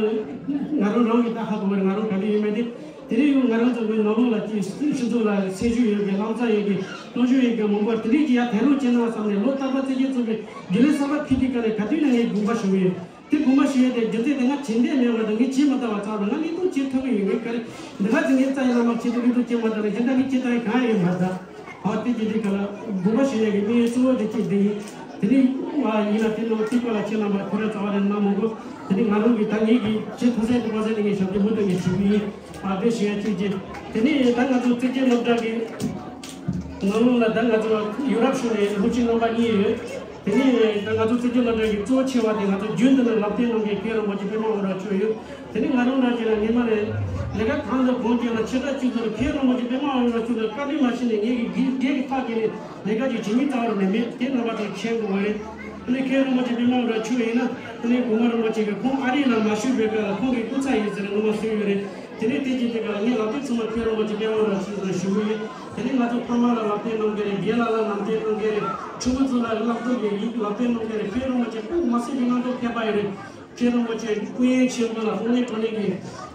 ང་རང་རང་གི་ད་ཧ་གོ་བར་ང་རང་ག་འདྲ་ཡོད་མེད་དེ། དེ་ནས་ཡང་ང་རང་ཚོ་གི་ནང་ལོགས་ལ་ཅིག་སྤྱི་ཚོགས་ལ་སེམས་ཤུགས་ཡོད་མཁན། ལམ་སང་ཡོད་མཁན། སློབ་སྦྱོང་ཡོད་མཁན་མང་པོ་དེ་འདྲས་ཀྱི་ཡར་དེ་རུ་བྱས་ན་བསམ་ནས། ལོ་རྟག་པར་བཙན་བྱོལ་ཚོགས་པའི་དགེ་ལས་གསར་པ་ཕུད་དུས་ག་ནས་ག་དུས་ན་ངས་དགོངས་པ་ཞུ་གི་ཡོད། དེ་དགོངས་པ་ཞུ་ཡས་དེ་རྒྱུ་མཚན་དེ་ང་བྱེད་འདོད་མེད་པ་དང་། ངས་བྱེད་མ་ཐུབ་པ་ཚང་བ། ང་གནས་སྟངས་བྱེད་ཐུབ་ཀྱི་ཡོད། ངས་ག་རེ་འདི་ག་ཚེ་ངས་རྩ་ཡི་བླ་མ་བྱེད་ཐུབ་ཀྱི་འདུག་བྱེད་མ་ཐུབ་ན་གཞན་དག་གིས་བྱེད་ཐུབ་ཡས་གང་ཡང་ཡོད་མ་རེད། ཨ་དེ་རྒྱུ་དེ་ག་ལ་དགོངས་པ་ཞུ་ཡས་ཀྱི་དམིགས་ཡུལ་གཙོ་བོ་དེ་གཅིག་དེ་ཡིན། དེ་ནས་ཨ་ཡིན་ན་དེ་ལོ་དེ་སྐོར་ལ་ཁྱེད་རྣམ་པ་ཁོ་ར་རྩ་བ་རེ་གནང་མི་དགོས། དེ་ནས་ང་རང་གིས་ད་ངེད་ཀྱིས་བྱེད་ཐུབ་ས་དེ་པ་ས་དེ་ངས་ཞབས་ཕྱི་མུ་མཐུད་ནས་ཞུ་གི་ཡིན། ཨ་དེ་ཞུ་ཡས་གཅིག་གཅིག་དེ་ནས་ད་ང་ཚོ་བཙན་བྱོལ་སློབ་གྲྭ་གི་ནང་ལོགས་ལ་ད་ང་ཚོ་ཡོ་རོབ་ཕྱོགས་ནས་སློབ་སྤྱི་རྣམ་པ་གཉིས་ཡོད། དེ་ནས་ད་ང་ཚོ་བཙན་བྱོལ་སློབ་གྲྭ་གི་གཙོ་ཆེ་བ་དེ་ང་ཚོ་རྒྱུན་དུ་ནས་ལམ་སྟོན་གནང་མཁན་མཁན་རིན་པོ་ཆེ་པདྨ་དབང་རབ་མཆོག་ཡོད། དེ་ནས་ང་རང་རང་གི་ལ་སྔས་མ་ནས་ལས་ཀ་གང་དང་གང་བྱས་ན་ཆེ་ཕྲ་གཅིག་ཏུ་མཁན་རིན་པོ་ཆེ་པདྨ་དབང་རབ་མཆོག་ལ་བཀའ་དྲིན་མ་ཤེས་ནས་ངེད་ཀྱི་སྒེར་སྒེར་གྱི་ཐག་བཅད་ནས་ལས་ཀ་ཅིག་བྱེད་མི་རྩ་བ་རུ་མེད་མེད་དེ་རྣམ་པ་ཚོས་མཁྱེན་དགོས་པ་རེད། དེ་ནས་མཁན་རིན་པོ་ཆེ་པདྨ་དབང་རབ་མཆོག་ཡིན་ན། དེ་ནས་གོང་མ་རིན་པོ་ཆེ་གིས་ཁོང་ཨ་རི་ལ་མ་བཞུགས་པའི་སྐབས་ལ་ཁོང་གི་སྐུ་ཚབ་ཡིན་ཟེར་ངོ་མ་གསུངས་ཡོད་རེད། དེ་ནས་དེ་རྗེས་དེ་ག་ལ་ངས་ལབ་དུས་ཚང་མ་མཁན་རིན་པོ་ཆེ་པདྨ་དབང་རབ་མཆོག་ལ་ཞུ་གི་ཡོད། དེ་ནས་ང་ཚོ་ཕ་མ་ལ་ལམ་སྟོན་གནང་མཁན་རེད། རྒན་ལགས་ལ་ལམ་སྟོན་གནང་མཁན་རེད། ཕྲུ་གུ་ཚོ་ལ་བསླབ་སྟོན་གྱི་ཡིག་ལམ་སྟོན་གནང་མཁན་རེད། མཁན་རིན་པོ་ཆེ་དཔེ་མ་སྲིད་པའི་རྣམ་རྟོག་ཁྱད་པར་ཡོད་རེད། མཁན་རིན་པོ་ཆེ་སྐུ་ཡོན་ཆེན་པོ་ལ་དངོས་གནས་དྲང་གནས་ཀྱི་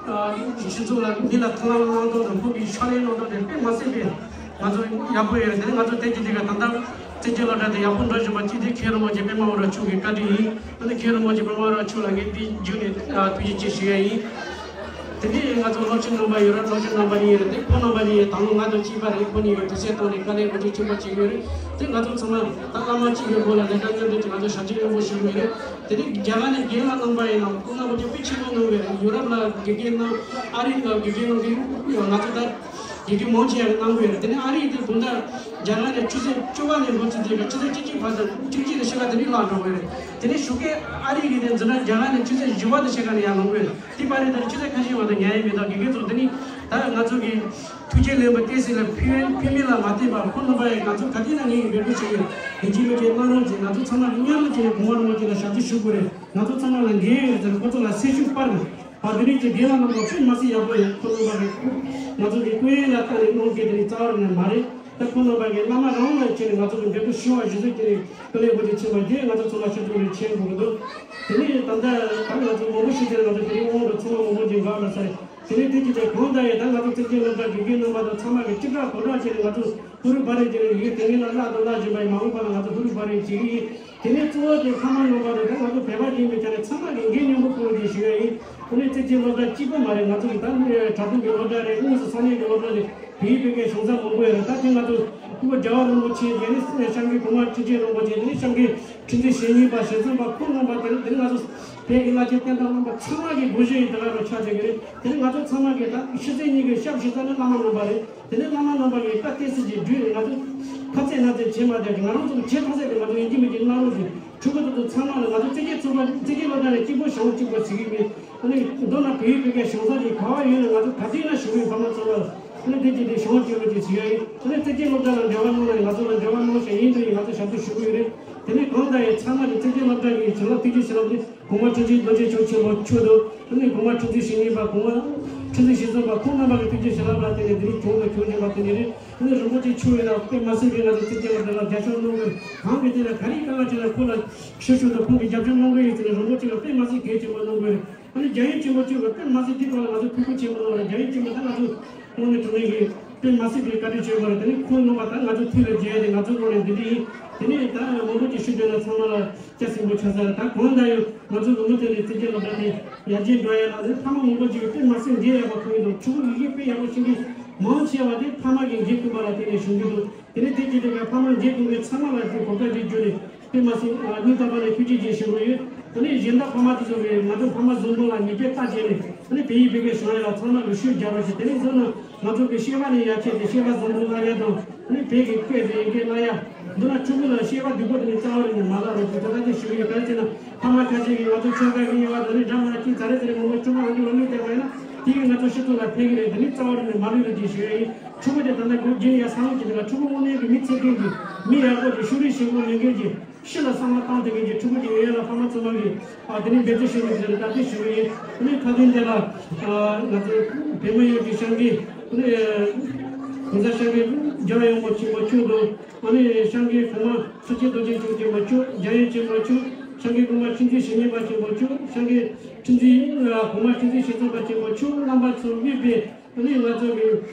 ཨ་སྤྱི་ཚོགས་ལ་མི་ལ་ཐུགས་ལ་བླང་དོར་དང་། ཁོང་གི་ཕྱག་ལས་གནང་དོན་དེ་དཔེ་མ་སྲིད་པའི་ང་ཚོ་ཡག་པོ་ཡོད་རེད། དེ་ནས་ང་ཚོ་དེ་རྗེས་དེ་ག་ད་ལྟ་བཙན་བྱོལ་སློབ་གྲྭ་དེ་ཡག་པོ་འགྲོ་བཞིན་པ་གཅིག་དེ་མཁན་རིན་པོ་ཆེ་པདྨ་དབང་རབ་མཆོག་གི་བཀའ་དྲིན་ཡིན། ཨ་ནི་མཁན་རིན་པོ་ཆེ་པདྨ་དབང་རབ་མཆོག་ལ་ངས་འདི་བརྒྱུད་ནས་ཨ་ཐུགས་རྗེ་ཆེ་ཞུ་ཡ་ཡིན། དེ་ནས་ང་ཚོ་སློབ་སྤྱི་རྣམ་པ་ཡོད་ར། སློབ་སྤྱི་རྣམ་པ་གཉིས་ཡོད་ར། དེ་ཁོང་རྣམ་པ་གཉིས་དང་པོ་ང་དང་གཅིག་པ་རེད། ཁོ་གཉིས་ཀྱིས་དུས་ཚོད་བཏང་ནས་དཀའ་ལས་མང་པོ་ཆེན་པོ་བྱེད་ཀྱི་ཡོད་རེད། དེ་ང་ཚོ་ཚང་མ་ད་བླ་མ་གཅིག་གི་སྒོ་ལ་ལས་ཀ་མཉམ་འབྲེལ་གྱིས་ང་ཚོ་ཞབས་ཕྱི་མང་པོ་ཞུ་གི་ཡོད་རེད། དེ་ནས་རྒྱ་གར་ནས་རྒན་ལགས་རྣམ་པ་ཡིན་ན་སྐུ་ངལ་མང་པོ་དཔེ་ཆེན་པོ་གནང་གི་རེད། ཡོ་རོབ་ལ་དགེ་རྒན་གནང་། ཨ་རི་ལ་དགེ་རྒན་གནང་གི་ཡོད། ང་ཚོ་ད་དགེ་རྒན་མང་ཆེ་བ་གནང་གི་ཡོད་རེད། དེ་ནས་ཨ་རི་དེ་དགོང་དག་རྒྱ་གར་ནས་ཆུ་ཚོད་བཅུ་པ་ནས་འགོ་ཚུགས་ཚེ་ཆུ་ཚོད་བཅུ་གཅིག་བར་དུ་བཅུ་གཅིག་དང་ཕྱེད་ཀ་དེ་ནས་བརླག་འགྲོ་གི་རེད། དེ་ནས་ཞོགས་ཀས་ཨ་རི་གི་དེ་འཛིན་གྲྭ་རྒྱ་གར་ནས་ཆུ་ཚོད་བཞི་པ་དང་ཕྱེད་ཀ་ནས་ཡར་ལངས་གི་ཡོད། དེ་བར་དུ་ད་ཆུ་ཚོད་ཁ་ཤས་བར་དུ་ཉལ་ཡས་མེད། ད་དགེ་རྒན་ཚོ་དེ་ནི་ད་ང་ཚོ་གི་ཐུགས་རྗེ་ལེགས་པ་བསྟན་སྲིད་ལ་ཕུལ་ཕུལ་མིན་ལ་མ་ལྟོས་པར་ཁོང་རྣམ་པ་ཡིས་ང་ཚོ་ག་དུས་ན་ངེད་ཀྱི་འབོད་སྐུལ་བྱེད་ཀྱི་ཡོད། ཡིན་གཅིག་མིན་གཅིག་གནང་རོགས་བྱེད། ང་ཚོ་ཚང་མ་གཉའ་གནོན་བྱས་ནས་གོང་མ་རིན་པོ་ཆེ་ལ་ཞབས་ཕྱི་ཞུ་དགོས་རེད། ང་ཚོ་ཚང་མ་ལ་འགན་ཡོད་རེད་ཟེར་ཁོ་ཚོ་ལ་སེམས་ཤུགས་སྤར་ནས། ཨ་དེ་རིང་གི་རྒན་ལགས་རྣམ་པ་དཔེ་མ་སྲིད་ཡག་པོ་ཡོད། ཁོང་རྣམ་པ་གིས་ང་ཚོ་གི་སྐུ་ཡོན་ལ་བལྟས་ནས་གནང་མཁན་དེ་རིགས་རྩ་བ་ནས་མ་རེད། ད་ཁོང་རྣམ་པ་གིས་བླ་མ་རང་ལ་བྱས་ནས་ང་ཚོ་གི་འབོད་སྐུལ་ཞུ་བ་གཞི་བཟུང་བྱས་ནས་སྐུ་ལས་དབུ་ཁྲིད་ཕྱིན་པ་དེ་ང་ཚོ་ཚང་མ་ཤུགས་ཆེན་པོ་མཁྱེན་དགོས་ཀྱི་འདུག་དེ་ནས་ད་ལྟ་ད་ང་ཚོ་མང་པོ་ཞིག་བྱས་ནས་ང་ཚོ་དེ་རིང་དབང་དུ་ཚང་མ་མང་པོ་ཅིག་འགག་ལ་ས་རེད། དེ་ནས་དེ་གཅིག་དེ་གང་ལྟར་ཡང་ད་ང་ཚོ་བཙན་བྱོལ་སློབ་གྲྭ་དགེ་རྒན་རྣམ་པ་དང་ཚང་མ་གིས་གཅིག་གྲགས་གང་དྲག་བྱས་ནས་ང་ཚོ་ཧུར་བར་རེ་བྱས་ནས་ཡོད། དེ་ངེད་ལ་བརླག་དང་བརླག་བཞིན་པ་ཡིན། མ་འོངས་པ་ལ་ང་ཚོ་ཧུར་བར་རེ་བྱེད་ཀྱི་ཡིན། དེ་ནས་གཙོ་བོ་དེ་ཕ་མ་རྣམ་པ་དང་ད་ང་ཚོ་བོད་པ་ཡིན་པའི་ཆ་ནས་ཚང་མ་གིས་འགན་མཉམ་པོ་ཁུར་རོགས་ཞེས་ཞུ་ཡ་ཡིན། དེ་ནས་བཙན་བྱོལ་སློབ་གྲྭ་གཅིག་པོ་མ་རེད། ང་ཚོ་གི་ད་ནི་གྲྭ་བཙུན་གྱི་སློབ་གྲྭ་རེད། དངོས་སུ་ས་གནས་ཀྱི་སློབ་གྲྭ་རེད། བོད་ཡིག་བོད་སྐད་གཞུང་ཚབ་མང་པོ་ཡོད་རེད། ད་དེ་ང་ཚོ་སྐུ་ངོ་རྒྱལ་བ་རིན་པོ་ཆེ་དེ་ནི་སངས་རྒྱས་གོང་མ་ཁྲི་ཆེན་རིན་པོ་ཆེ་དེ་ནི་སངས་རྒྱས་ཁྲི་འཛིན་ཞེ་གཉིས་པ་ཞེ་བཙུན་པ་ཁོང་རྣམ་པ་དེ་ནི་དེ་ནི་ང་ཚོ་བོད་ཀྱི་བླ་ཆེན་བསྟན་བདག་རྣམ་པ་ཚང་མ་གི་སྒོ་བཞི་ཡི་དེ་ག་རུ་ཆགས་བསྡད་ཀྱི་རེད། དེ་ནི་ང་ཚོ་ཚང་མ་གི་ད་ཤེས་ཚད་གཉིས་ཀྱི་ཞབས་ཞུ་ས་ནི་བླ་མ་རྣམ་པ་རེད། དེ་ནས་བླ་མ་རྣམ་པ་གིས་བཀའ་གཏད་སྲིད་ཀྱི་བརྒྱུད་ནས་ང་ཚོ་ཁ་ཚད་སྣ་ཚད་བྱེད་མ་བསྡད་ཀྱི་ང་རང་ཚོ་གི་བྱེད་ཐུབ་ས་དེ་ང་ཚོ་ཡིན་གཅིག་མིན་གཅིག་གནང་རོགས་ཞུ། ཕྲུ་གུ་དེ་ཚོ་ཚང་མ་ལ་ང་ཚོ་བཙན་བྱོལ་ཚོགས་པ་བཙན་བྱོལ་སློབ་གྲྭ་ནས་གཅིག་པོ་བྱང་གཅིག་པོ་བྱེད་ཀྱི་མེད། ཨ་ནི་མདོར་ན་བོད་ཡིག་བོད་སྐད་གཞུང་ས་དེ་ག་བ་ཡོད་ན་ང་ཚོ་ག་དུས་ན་ཞུ་གི་ཡོད། ཕ་མ་ཚོ་ལ་ཨ་ནི་དེ་གཅིག་དེ་བྱང་གཅིག་པོ་ཅིག་བྱེད་ཡ་ཡིན། ཨ་ནི་བཙན་བྱོལ་སློབ་གྲྭ་ལ་འབྲེལ་བ་གནང་ན་ཡང་ང་ཚོ་ལ་འབྲེལ་བ་གནང་ཞེས་ཡིན་དུས་ཡིན་ང་ཚོ་ཞབས་ཏོག་ཞུ་གི་ཡོད་རེད། དེ་ནས་གང་ལྟར་ཡང་ཚང་མ་གི་བཙན་བྱོལ་སློབ་གྲྭ་གི་བྱིན་རླབས་ཐུགས་རྗེ་བྱིན་རླབས་དེ་གོང་མ་ཁྲི་ཆེན་རྡོ་རྗེ་འཆང་ཆེན་པོ་མཆོག་དང་། ཨ་ནི་གོང་མ་ཁྲི་འཛིན་ཞེ་གཉིས་པ་གོང་མ་ཁྲི་འཛིན་ཞེ་བཙུན་པ་ཁོང་རྣམ་པ་གི་ཐུགས་རྗེ་བྱིན་རླབས་ལ་བརྟེན་ནས་འདི་རིགས་བྱུང་དང་འབྱུང་བཞིན་པ་དེ་འདྲ་རེད། ཨ་ནི་རིན་པོ་ཆེ་མཆོག་ཡིན་ན་དཔེ་མ་སྲིད་པའི་ང་ཚོ་བཙན་བྱོལ་བ་འདི་ལ་རྒྱབ་སྐྱོར་གནང་དགོས། གང་གི་དེ་ལ་ག་རེ་དཀའ་ངལ་ཆེ་ན་ཁོ་ལ་ཞུ་ཞུ་དང་ཁོང་གི་རྒྱབ་སྐྱོར་གནང་དགོས་ཡིན་ཟེར་ནས་རིན་པོ་ཆེ་ལ་དཔེ་མ་སྲིད་གལ་ཆེན་པོ་གནང་དགོས་རེད། ཨ་ནི་རྒྱལ་ཡུམ་ཆེན་པོ་མཆོག་གིས་དཔེ་མ་སྲིད་འདི་སྐོར་ལ་ང་ཚོ་ཐུགས་ཁུར་ཆེན་པོ་གནང་བ་རེད། རྒྱལ་ཡུམ་ཆེན་པོ་ད་ང་ཚོ་དངོས་གནས་དྲང་གནས་ཀྱི་དཔེ་མ་སྲིད་པའི་བཀའ་དྲིན་ཆེན་པོ་རེད། དེ་ནི་ཁོང་རྣམ་པ་ད་ང་ཚོ་མཐུན་ལ་མཇལ་ཏེ་ང་ཚོ་དངོས་གནས་འདི་འདྲ་ཡིན། དེ་ནས་ད་མང་པོ་ཅིག་ཞུ་འདོད་ན་ཚང་མ་ལ་སྐྱ་སེང་པོ་ཆགས་ས་རེད། ད་གང་ལྟར་ཡང་ང་ཚོ་ལོ་ངོ་དེ་ནས་བཙན་བྱོལ་སློབ་གྲྭ་དེ་ཡར་རྒྱས་འགྲོ་ཡ་ལ་ནི་ཕ་མ་མང་པོ་ཅིག་གིས་དཔེ་མ་སྲིད་འབྲེལ་ཡག་པོ་མཐོང་གི་འདུག་ཕྲུ་གུ་ཡི་གེ་དཔེ་ཡག་པོ་ཤེས་མཁན་མང་ཆེ་བ་དེ་ཕ་མ་གིས་འབྲེལ་ཐུབ་པ་ལ་བརྟེན་ནས་བྱུང་གི་འདུག་དེ་ནས་དེ་བྱེད་དུས་ཀྱང་ཕ་མ་འབྲེལ་ཐུབ་མཁན་ཚང་མ་ལ་དེ་གོ་སྐབས་དེ་བརྒྱུད་ནས་དཔེ་མ་སྲིད་སྙིང་ཐག་པ་ནས་ཐུགས་རྗེ་ཆེ་ཞུ་གི་ཡོད། དེ་ནས་གཞན་དག་ཕ་མ་དེ་ཚོ་གིས་ང་ཚོ་ཕ་མ་བཟང་པོ་ལ་ངེས་པར་བལྟ་བྱས་ནས་དེ་ནས་བོད་ཡིག་བོད་སྐད་སྦྱང་ཡ་ལ་ཚང་མ་ལ་ཤུགས་རྒྱག་རོགས་བྱེད། དེ་ནས་མཚོན་ན་ང་ཚོ་གི་བཤད་པ་ནས་ཡར་བྱས་ཏེ་བཤད་པ་བཟང་པོ་བསླབ་ཡ་དང་། ཨ་ནི་བོད་ཀྱི་སྐད་དེ་ཡི་གེ་བསླབ་ཡ། འདི་ལ་ཕྲུ་གུ་ལ་བཤད་པ་སྡུག་པོ་དེ་ནི་རྩ་བ་རེད་ནས་མ་བསླབ་རོགས་ཞེས་ཐུགས་རྗེ་ཆེ་ཞུ་གི་ཡོད། ག་རེ་ཟེར་ན་ཕ་མ་ཁ་ཤས་ཀྱིས་ང་ཚོ་ཆོལ་ཁ་གཉིས་པ་དང་ནི་འདྲ་མ་གཅིག་ད་རེས་ཟེར་ནས་མང་པོ་ཕྲུ་གུ་ཨ་ནི་ལ་གླུ་བསྡད་པ་ཡིན་ན་དེ་གིས་ང་ཚོ་སྤྱི་ཚོགས་ལ་ཕན་གི་རེད། དེ་ནི་རྩ་བ་རེད་ནས་མ་གླུ་རེད་ཅེས་ཞུ་ཡ་ཡིན། ཕྲུ་གུ་དེ་ད་ལྟ་སྒོ་རྒྱན་ཡ་ས་ལོག་གི་དེ་ལ་ཕྲུ་གུ་དངོས་གནས་ཀྱི་མི་ཚེ་མཁན་གྱི་མི་ཡག་པོ་གི་ཤུགས་རིང་ཞིང་པོ་ལས་མཁན་གྱི་ཕྱི་ལ་བསམ་བློ་བཏང་བསྡད་མཁན་གྱི་ཕྲུ་གུ་ཅིག་ཡོད་ཡ་ལ་ཕ་མ་ཚང་མ་གིས་ཨ་དེ་ནི་འབད་བརྩོན་བྱེད་དགོས་ཟེར་ནས་བཀའ་དྲིན་ཞུ་གི་ཡིན། ཨ་ནི་ཁ་སང་དེ་ལ་ཨ་ང་ཚོ་བོད་མི་ཡོངས་ཀྱི་སྤྱང་ཀི་ཨ་ནི་གོང་ས་སྐྱབས་མགོན་རྒྱལ་བ་ཡོངས་པ་ཆེན་པོ་མཆོག་དང་ཨ་ནི་སྤྱང་ཀི་གོང་མ་ཁྲི་ཆེན་རྡོ་རྗེ་འཆང་ཆེན་པོ་མཆོག་རྒྱལ་ཡུམ་ཆེན་པོ་མཆོག་སྤྱང་ཀི་གོང་མ་ཁྲི་འཛིན་ཞེ་གཉིས་པ་ཆེན་པོ་མཆོག་སྤྱང་ཀི་ཁྲི་འཛིན་ཨ་གོང་མ་ཁྲི་འཛིན་ཞེ་བཙུན་པ་ཆེན་པོ་མཆོག་རྣམ་པ་ཚོ་དམིགས་པའི། ཨ་ནི་ང་ཚོ་གི་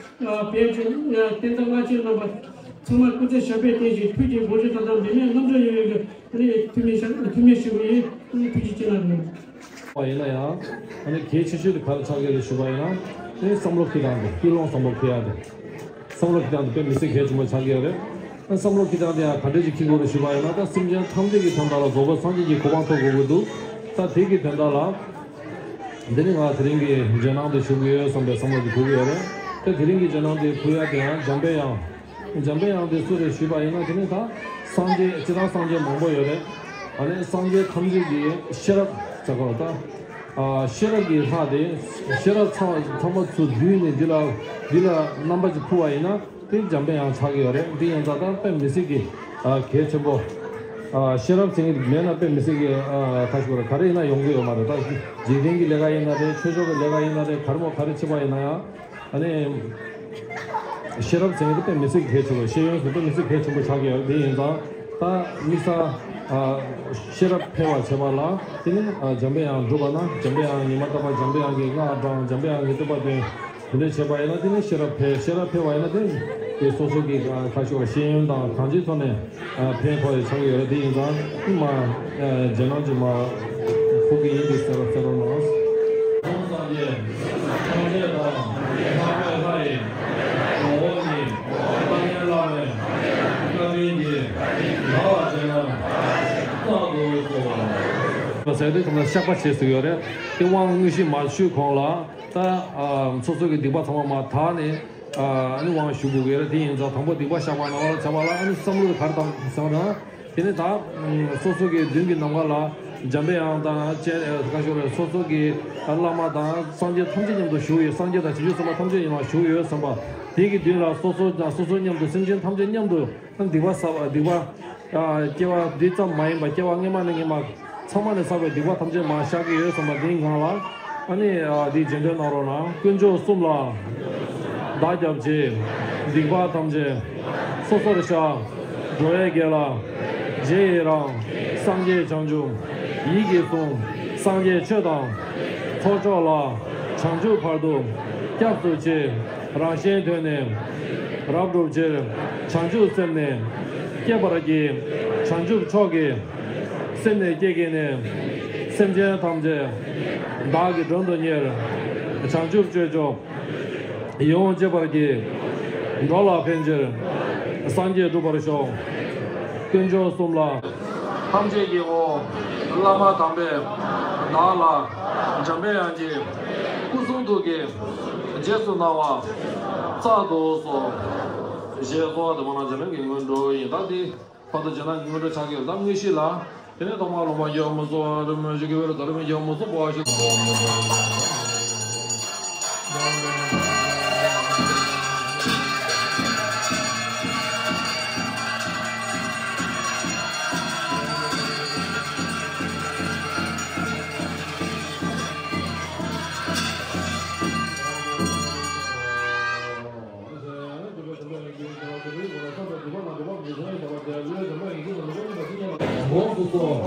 ཨ་བོད་ཀྱི་ཨ་བསྟན་རྩ་བླ་ཆེན་རྣམ་པ་ཚང་མ་སྐུ་ཚེ་ཞབས་པད་བརྟན་ཞིང་ཕུགས་ཀྱི་དགོངས་ཞུ་དང་དང་འབད་མེད་རྣམ་གྲོལ་ཡོང་བའི་གི་ཨ་ནི་ཐུགས་སྨོན་ཞུ་ཐུགས་སྨོན་ཞུ་གི་ཡིན། ཨ་ནི་ཐུགས་རྗེ་ཆེ་གནང་གི་ཡིན། པ་ཡིན་ན་ཡང་ཨ་ནི་གལ་ཆེ་ཤོས་དེ་ག་རེ་ཆགས་ཀྱི་རེད་ཞུས་པ་ཡིན་ན་ཨ་ནི་བསམ་བློ་འཁྱེར་སྟངས་དེ་ཀུན་སློང་བསམ་བློ་འཁྱེར་ཡ་དེ་བསམ་བློ་འཁྱེར་སྟངས་དེ་དཔེ་མི་སྲིད་གལ་ཆེན་པོ་ཆགས་ཀྱི་ཡོད་རེད། ཨ་བསམ་བློ་འཁྱེར་སྟངས་དེ་ཡང་ག་འདྲས་ཅིག་འཁྱེར་དགོས་རེད་ཞུས་པ་ཡིན་ན་ད་སེམས་ཅན་ཐམས་ཅད་ཀྱི་དོན་དག་ལ་རྫོགས་པའི་སངས་རྒྱས་ཀྱི་གོ་འཕང་ཐོབ་དགོས་ཀྱི་འདུག་ད་དེ་གི་དོན་དག་ལ། འདི་ནི་ང་དེ་རིང་གི་རྗེས་གནང་དེ་ཞུ་གི་ཡོད་བསམ་པའི་བསམ་བློ་དེ་འཁོར་གི་ཡོད་རེད། དེ་དེ་རིང་གི་རྗེས་གནང་དེ་འཁོར་ཡ་དེ་ཡང་འཇམ་པའི་དབྱངས། འཇམ་པའི་དབྱངས་དེ་སུ་རེད་ཞུས་པ་ཡིན་ན་དེ་ནི་ད་སངས་རྒྱས་སྤྱིར་བཏང་སངས་རྒྱས་མང་པོ་ཡོད་རེད། ཨ་ནི་སངས་རྒྱས་ཐམས་ཅད་ཀྱི་ཤེས་རབ་ཟེར་གོ་ད། ཤེས་རབ་ཀྱི་ལྷ་དེ་ཤེས་རབ་ཚང་ཚང་མ་ཚུར་བསྡུས་ནས་འདི་ལ་འདི་ལ་རྣམ་པ་ཅིག་ཕུལ་བ་ཡིན་ན། དེ་འཇམ་པའི་དབྱངས་ཆགས་ཀྱི་ཡོད་རེད། འདི་ཡིན་ཙང་ད་དཔེ་མི་སྲིད་ཀྱི་ཨ་གལ་ཆེན་པོ། ཨ་ཤེས་རབ་ཟེར་མཁན་མེད་ན་དཔེ་མི་སྲིད་ཀྱི་ཨ་ཁ་ཤོར་ག་རེ་ཡིན་ན་ཡོང་གི་ཡོད་མ་རེད། ད་འཇིག་རྟེན་གྱི་ལས་ཀ་ཡིན་ན་རེད། ཆོས་ཕྱོགས་ཀྱི་ལས་ཀ་ཡིན་ན་རེད། ག་རེ་མོ་ག་རེ་བྱེད་པ་ཡིན་ན་ཡང་ཨ་ནི་ཤེས་རབ་ཟེར་མཁན་དེ་དཔེ་མི་སྲིད་ཀྱི་གལ་ཆེན་པོ། ཤེས་ཡོན་ཟེར་དཔེ་མི་སྲིད་གལ་ཆེན་པོ་ཆགས་ཀྱི་ཡོད་རེད། དེ་ཡིན་ཙང་ད་དམིགས་བསལ་ཨ་ཤེས་རབ་འཕེལ་བར་བྱེད་པ་ལ་དེ་ནི་ཨ་འཇམ་པའི་དབྱངས་སྒྲུབ་པ་ན་འཇམ་པའི་དབྱངས་ཉི་མ་རྟག་པར་འཇམ་པའི་དབྱངས་ཀྱི་སྔགས་བགྲང་། འཇམ་པའི་དབྱངས་ཀྱི་བསྟོད་པ་འདོན། དེ་འདྲ་བྱས་པ་ཡིན་ན་དེ་ནི་ཤེས་རབ་འཕེལ། ཤེས་རབ་འཕེལ་བ་ཡིན་ན་དེ་ནི་དེ་སོ་སོ་གི་ཁ་ཕྱོགས་ཤེས་ཡོན་དང་གང་ཅིའི་ཐོག་ནས་ཕན་ཐོགས་ཡོད་ཆགས་ཀྱི་ཡོད་རེད། དེ་ཡིན་ཙང་མ་རྗེས་གནང་ཅིག་མ་ཕུལ་གི་ཡིན། དེ་གསན་རོགས་གསན་རོགས་གནང་། སངས་རྒྱས་ཐམས་ཅད་དང་། ལྷག་པའི་ལྷ་ཡི་ངོ་བོ་ཉིད། དཔལ་ལྡན་བླ་མའི་བཀའ་དྲིན་གྱིས། བདག་ལ་རྗེས་གནང་བསྩལ་དུ་གསོལ། ཟེར་དུས་ཐོག་མར་བཤགས་པ་བྱེད་ཟེར་ཡོད་རེད། དེ་དབང་དངོས་གཞི་མ་ཞུས་གོང་ལ། ད་ཨ་སོ་སོ་གི་སྡིག་པ་ཚང་མ་མར་དག་ནས་ཨ་ནི་དབང་ཞུ་དགོས་ཀྱི་རེད། དེ་ཡིན་ཙང་དང་པོ་སྡིག་པ་བཤགས་པ་གནང་བ་ལ་བྱ་བ་ལ་ཨ་ནི་བསམ་བློ་ག་རེ་བཏང་ཟེར་བ་ན། དེ་ནི་ད་སོ་སོ་གི་མདུན་གྱི་ནམ་མཁའ་ལ་འཇམ་པའི་དབྱངས་དང་བཅས་ཁ་ཤོར་རེད། སོ་སོ་གི་བླ་མ་དང་སངས་རྒྱས་ཐམས་ཅད་མཉམ་དུ་བཞུགས་ཡོད། སངས་རྒྱས་དང་བྱང་ཆུབ་སེམས་དཔའ་ཐམས་ཅད་ཡིན་ལ་བཞུགས་ཡོད་བསམ་པ། དེ་གི་མདུན་ལ་སོ་སོ་དང་སོ་སོ་མཉམ་དུ་སེམས་ཅན་ཐམས་ཅད་མཉམ་དུ་སྡིག་པ་བསགས་པ་སྡིག་པ། སྐྱེ་བ་འདི་ཙམ་མ་ཡིན་པ་སྐྱེ་བ་སྔ་མ་ནས་སྔ་མ་ཚང་མ་ནས་བསགས་པའི་སྡིག་པ་ཐམས་ཅད་མར་བཤགས་ཀྱི་ཡོད་བསམ་པ་འདིའི་ངང་ལ་ཨ་ནི་འདི་རྗེས་ཟློས་གནང་རོགས་གནང་། དཀོན་མཆོག་གསུམ་ལ་བདག་སྐྱབས་མཆི། སྡིག་པ་ཐམས་ཅད་སོ་སོར་བཤགས། འགྲོ་བའི་དགེ་ལ་རྗེས་ཡི་རང་། སངས་རྒྱས་བྱང་ཆུབ་ཡིད་ཀྱིས་བཟུང་། སངས་རྒྱས་ཆོས་དང་ཚོགས་མཆོག་ལ། བྱང་ཆུབ་བར་དུ་སྐྱབས་སུ་མཆི། རང་གཞན་དོན་ནི་རབ་བསྒྲུབ་ཕྱིར། བྱང་ཆུབ་སེམས་ནི་བསྐྱེད་པར་བགྱི། བྱང་ཆུབ་མཆོག་གི་སེམས་ནི་བསྐྱེད་བགྱིས་ནས། སེམས་ཅན་ཐམས་ཅད་བདག་གིས་མགྲོན་དུ་གཉེར། བྱང་ཆུབ་སྤྱོད་མཆོག་ཡིད་འོང་སྤྱད་པར་བགྱི། འགྲོ་ལ་ཕན་ཕྱིར། སངས་རྒྱས་འགྲུབ་པར་ཤོག་དཀོན་མཆོག་གསུམ་ལ། ཐམས་ཅད་ཀྱི་དབང་། བླ་མ་དམ་པས་བདག་ལ། འཇམ་པའི་དབྱངས་ཀྱི་སྐུ་གསུང་ཐུགས་ཀྱི་རྗེས་སུ་གནང་བ་སྩལ་དུ་གསོལ། ཞེས་གསོལ་བ་དེ་མ་ན་འཇམ་དབྱངས་ཀྱི་སྔོན་འགྲོ་ཡིན། ད་འདི་བར་དུ་བྱས་ན་སྔོན་འགྲོ་ཆགས་ཀྱི་ཡོད། ད་དངོས་གཞི་ལ། དེ་ནས་ཐོག་མར་ལུང་པ་རྒྱལ་བ་མུ་སུ་རི་མོ་ཞིག་གི་བེ་རུ་ད་རི་མོ་རྒྱལ་བ་མུ་སུ་པོ་ཞིག་སྒོམ་དུ་གསོལ།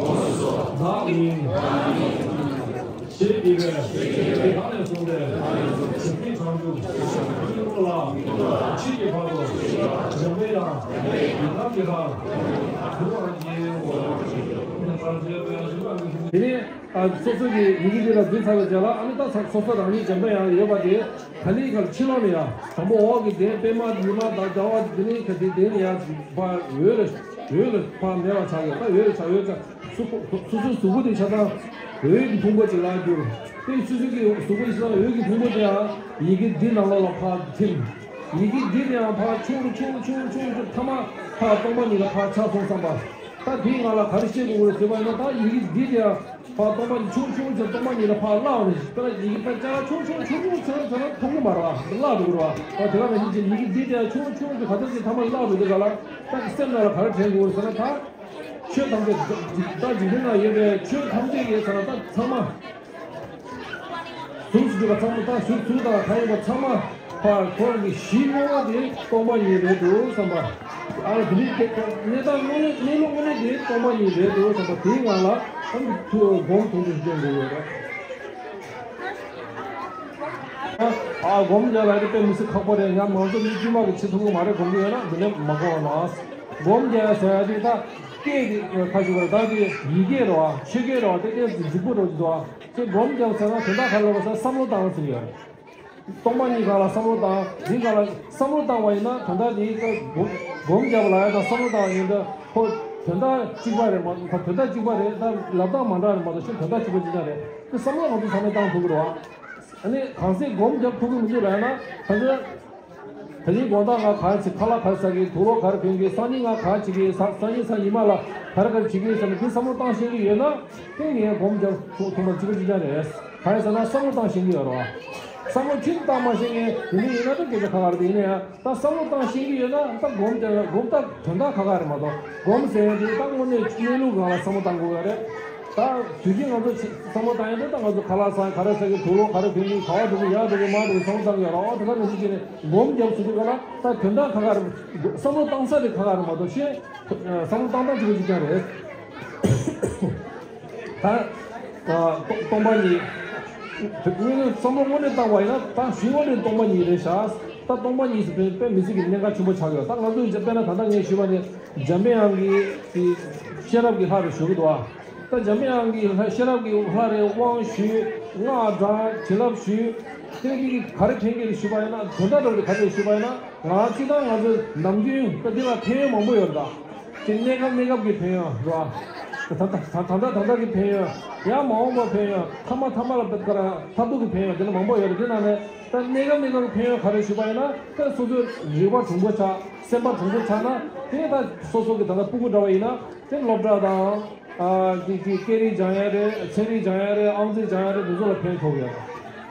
བདག་ཉིད་ཞེས་བགྱི་བའི་བདག་ནས་བཟུང་སྟེ་ཇི་སྲིད་བྱང་ཆུབ་སྙིང་པོ་ལ་མཆིས་ཀྱི་བར་དུ་འཇམ་པའི་དབྱངས་ཡི་དམ་གྱི་ལྷར་གྱུར་པར་བགྱིའོ། དེ་ནས། ཨ། སོ་སོ་གི་ཡི་གེ་འདི་ལ་འཛུལ་ཚར་བའི་རྗེས་ལ། ཨ་ནི་ད་སོ་སོ་རང་ཉིད་འཇམ་པའི་དབྱངས་ཡོད་པ་དེ་ག་ལེ་ག་ལེ་ཕྱི་ལོགས་ནས་ཡང་དང་པོ་འོག་གི་གདན་པད་མ་ཉི་མ་དང་ཟླ་བ་འདི་ནི་ག་དེ་གདན་ནས་ཡང་ཕར་འོད་ལ་འོད་ལ་ཕར་མེད་པ་ཆགས་ཡོད། ད་འོད་ལ་ཆགས་འོད་ཆགས་སོ་སོ་སོ་སོའི་གཟུགས་པོ་དེ་ཆ་ཚང་འོད་ཀྱི་ཕུང་པོ་ཅིག་ལ་གྱུར། དེ་སོ་སོ་གི་གཟུགས་པོ་ཆ་ཚང་འོད་ཀྱི་ཕུང་པོ་དེ་ཡང་ཡི་གེ་འདི་ནང་ལོགས་ལ་ཕར་ཐིམ། ཡི་གེ་འདི་དེ་ཡང་ཕར་ཆུང་རུ་ཆུང་རུ་ཆུང་རུ་ཆུང་རུ་ཆུང་མཐའ་མ་ཕར་སྟོང་པ་ཉིད་ལ་ཕར་ཆགས་སོང་བསམ་པ། ད་དེའི་ངང་ལ་ག་རེ་བཤད་དགོས་རེད་ཟེར་བ་ཡིན་ན། ད་ཡི་གེ་འདི་དེ་ཡང་ཕར་སྟོང་པ་ཉིད་ཆུང་ཆུང་ཆུང་སྟོང་པ་ཉིད་ལ་ཕར་བརླག་ནས། ད་ཡི་གེ་ད་ཅ་ལག་ཆུང་ཆུང་ཆུང་ཆུང་ཆུང་ཆུང་མཐོང་གི་མ་རེད་བ། བརླག་འགྲོ་གི་རེད་བ། ད་དེ་ག་ནང་བཞིན་གྱི་ཡི་གེ་འདི་དེ་ཡང་ཆུང་ཆུང་ཆུང་ག་ཚོད་ཅིག་མཐའ་མ་བརླག་འགྲོ་དུས་ག་ལ། ད་སེམས་ནང་ལ་ག་རེ་དྲན་དགོས་རེད་ཟེར་ན། ད་ཆོས་ཐམས་ཅད་ད་འཇིག་རྟེན་ན་ཡོད་པའི་ཆོས་ཐམས་ཅད་ཀྱི་ས་ན་ད་ཚང་མ། གཟུགས་སུ་གྱུར་པ་ཚང་མ་དང་། གཟུགས་གཟུགས་དང་མཐའ་ཡས་པ་ཚང་མ་ཕར་ཁོང་གི་གཞི་དངོས་པོ་དེ་སྟོང་པ་ཉིད་རེད་འདུག་བསམ་པ། ཨ་ནི་དེ་ནི་གནས་སྟངས་དངོས་གནས་གནས་ལུགས་དངོས་གནས་དེ་སྟོང་པ་ཉིད་རེད་འདུག་བསམ་པ། དེའི་ངང་ལ་ཨ་ནི་སྒོམ་ཐུབ་རྒྱུ་ཞིག་སྐྱོན་དགོས་ཡོད་རེད། ཨ། སྒོམ་རྒྱག་ལ་དེ་དཔེ་མི་སྲིད་ཁག་པོ་རེད། ཡང་ང་ཚོ་མི་དཀྱུས་མ་གི་བྱེད་ཐུབ་ཀྱི་མ་རེད། དགོངས་ཀྱི་ཡོད་ན་འདི་ནས་མ་དགོངས་ན། སྒོམ་རྒྱག་ཟེར་ཡ་དེ་ད་སྐད་ཀྱི་ཁ་ཞུ་བར་ད་དེ་ཡི་གེ་རེད་བ། ཆོས་སྐད་རེད་བ། དེ་དེ་འཇིགས་པོ་རེད་བ། ཅེས་སྒོམ་རྒྱབ་ཟེར་ན་དོན་དག་ག་རེ་ལབ་ཟེར་ན་བསམ་བློ་བཏང་ཟེར་གྱི་ཡོད་རེད། སྟོང་པ་ཉིད་སྒང་ལ་བསམ་བློ་བཏང་། འདི་སྒང་ལ་བསམ་བློ་བཏང་བ་ཡིན་ན་ད་ལྟ་འདི་སྒོམ་སྒོམ་རྒྱབ་ལ་ཡ་དང་བསམ་བློ་བཏང་བ་ཡིན་ན་ཁོ་དོན་དག་གཅིག་པ་རེད་མ། ཁོ་དོན་དག་གཅིག་པ་རེད། ད་ལབ་སྟངས་མ་འདྲ་རེད་མ་གཏོགས་ཤིན་དོན་དག་གཅིག་པ་གཅིག་རྐྱང་རེད། དེ་བསམ་བློ་ང་ཚོ་ཚང་མས་བཏང་ཐུབ་ཀྱི་རེད་བ། ཨ་ནི་གང་ཟག་སྒོམ་རྒྱབ་ཐུབ་ཀྱི་མི་འདུག་ལབ་ན། ད་ལྟ་ད་ལྟའི་དགོང་དག་ང་ག་རེ་བྱེད། ཁ་ལག་ག་རེ་ཟ་གི། དུག་ལོག་ག་རེ་གྱོན་གི། སང་ཉིན་ང་ག་རེ་བྱེད་ཀྱི། སང་སང་ཉིན་སང་ཉི་མ་ལ་ག་རེ་ག་རེ་བྱེད་ཀྱི་ཟེར་ནས་དེ་བསམ་བློ་བཏང་ཤེས་ཀྱི་ཡོད་ན། དེ་ངས་སྒོམ་རྒྱབ་ཐུབ་ཐུབ་པ་གཅིག་པ་གཅིག་རྐྱང་རེད། གང་ཡིན་ཟེར་ན་བསམ་བློ་བཏང་ཤེས་ཀྱི་ཡོད་རེད་བ། བསམ་བློ་ཁྱོན་བཏང་མ་ཤེས་མཁན་དེ་འདྲ་ཡིན་ན་ད་སྐད་ཆ་ཁ་ཁ་རེད། དེ་ཡིན་ན་ཡང་ད་བསམ་བློ་བཏང་ཤེས་ཀྱི་ཡོད་ན་ད་སྒོམ་རྒྱབ་སྒོམ་ད་དོན་དག་ཁ་ཁ་རེད་མ་གཏོགས། སྒོམ་ཟེར་ཡ་དེ་ད་དངོས་གནས་གནས་ལུགས་སྒང་ལ་བསམ་བློ་བཏང་དགོས་ཡ་རེད། ད་དུས་རྒྱུན་ང་ཚོ་བསམ་བློ་བཏང་ཡ་དེ་ད་ང་ཚོ་ཁ་ལག་ཟ་ག་རེ་ཟ་གི། དུག་ལོག་ག་རེ་གྱོན་གི། ག་བ་འགྲོ་གི། ཡར་འགྲོ་གི་མར་འགྲོ་གི་བསམ་བློ་བཏང་གི་ཡོད་རེད། ཨོ་དེ་ག་ནང་བཞིན་བྱས་ནས་སྒོམ་རྒྱབ་ཟེར་དུས་ག་ལ་ད་དོན་དག་ཁ་ཁ་རེད། བསམ་བློ་བཏང་ས་དེ་ཁ་ཁ་རེད་མ་གཏོགས་ཤེས། བསམ་བློ་བཏང་སྟངས་གཅིག་པ་གཅིག་རྐྱང་རེད། ད་སྟོང་པ་ཉིད། དངོས་གནས་བསམ་བློ་དངོས་གནས་བཏང་བ་ཡིན་ན་ད་གཞི་དངོས་གནས་སྟོང་པ་ཉིད་རེད་ཤག་ད་སྟོང་པ་ཉིད་ཟེར་དུས་དཔེ་མི་སྲིད་ཀྱི་གནད་འགག་ཆེན་པོ་ཆགས་ཡོད། ད་ང་ཚོ་དཔེར་ན་ད་ལྟ་ངས་ཞུས་པ་ནི་འཇམ་པའི་དབྱངས་ཀྱི་ཤེས་རབ་ཀྱི་ལྷ་རེད་ཞུ་གི་འདུག་ཨ། ད་འཇམ་པའི་དབྱངས་ཀྱི་ལྷ། ཤེས་རབ་ཀྱི་ལྷ་རེ་དབང་ཞུས། སྔགས་བགྲངས། བྱིན་རླབས་ཞུས། དེ་ནས་ཀྱི་ག་རེ་ཕན་གྱི་རེད་ཞུས་པ་ཡིན་ན། དོན་དག་འདྲ་བོ་དེ་ག་རེ་རེད་ཞུས་པ་ཡིན་ན། ང་སྤྱིར་བཏང་ང་ཚོ་ནམ་རྒྱུན་ད་འདི་ལ་ཕན་ཡོན་མང་པོ་ཡོད་རེད་ད། དེ་གནས་སྐབས་གནས་སྐབས་ཀྱི་ཕན་ཡོན་རེད་བ། ད་ད་ད་ད་ལྟ་ད་ལྟ་གི་ཕན་ཡོན། ཡང་མ་འོངས་པ་ཕན་ཡོན། ཐ་མ་ཐ་མ་ལ་ད་ག་ར་མཐར་ཐུག་གི་ཕན་ཡོན་དེ་འདྲ་མང་པོ་ཡོད་རེད། དེ་ནང་ནས་ད་གནས་སྐབས་གནས་སྐབས་ཀྱི་ཕན་ཡོན་ག་རེ་ཞུས་པ་ཡིན་ན། ད་སོ་སོའི་རིག་པ་གྲུང་པོ་ཆགས། སེམས་པ་གྲུང་པོ་ཆགས་ན་དེ་ད་སོ་སོ་གི་ད་ལྟ་སྤུ་གུ་འདྲ་བ་ཡིན་ན་དེ་སློབ་གྲྭ་དང་། ཨ། ཀྱི་ཀྱི་སྐད་རིགས་སྦྱང་ཡ་རེད། ཚན་རིག་སྦྱང་ཡ་རེད། ཨང་རྩིས་སྦྱང་ཡ་རེད། དེ་ཚོ་ལ་ཕན་ཐོགས་ཡོད།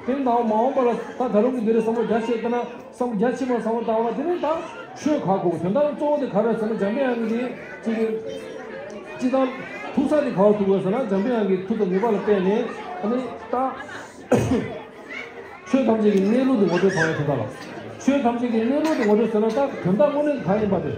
དེ་ནས་ད་མ་འོངས་པ་ལ་ད་ད་རུང་གི་འདི་རེད་བསམ་བློ་རྒྱ་ཆེ་བཏང་ན། བསམ་རྒྱ་ཆེ་མ་བསམ་བློ་བཏང་བ་དེ་ནས་ད་ཆོས་ག་དགོས། དོན་དག་གཙོ་བོ་དེ་ག་རེ་ཟེར་ན་འཇམ་པའི་དབྱངས་ཀྱི་ཅིག་གི་སྤྱི་བཏང་ཐུག་ས་དེ་ག་བ་ཐུག་དགོས་ཟེར་ན། འཇམ་པའི་དབྱངས་ཀྱི་མཐུ་དང་ནུས་པ་ལ་བརྟེན་ནས། ཨ་ནི་ད་ཆོས་ཐམས་ཅད་ཀྱི་གནས་ལུགས་དེ་ངོ་སྤྲོད་གཏོང་ཡ་དེ་འདྲ་ལ། ཆོས་ཐམས་ཅད་ཀྱི་གནས་ལུགས་དེ་ངོ་སྤྲོད་ཟེར་ན་ད་དོན་དག་དངོས་གནས་ག་ཡིན་པ་དེ།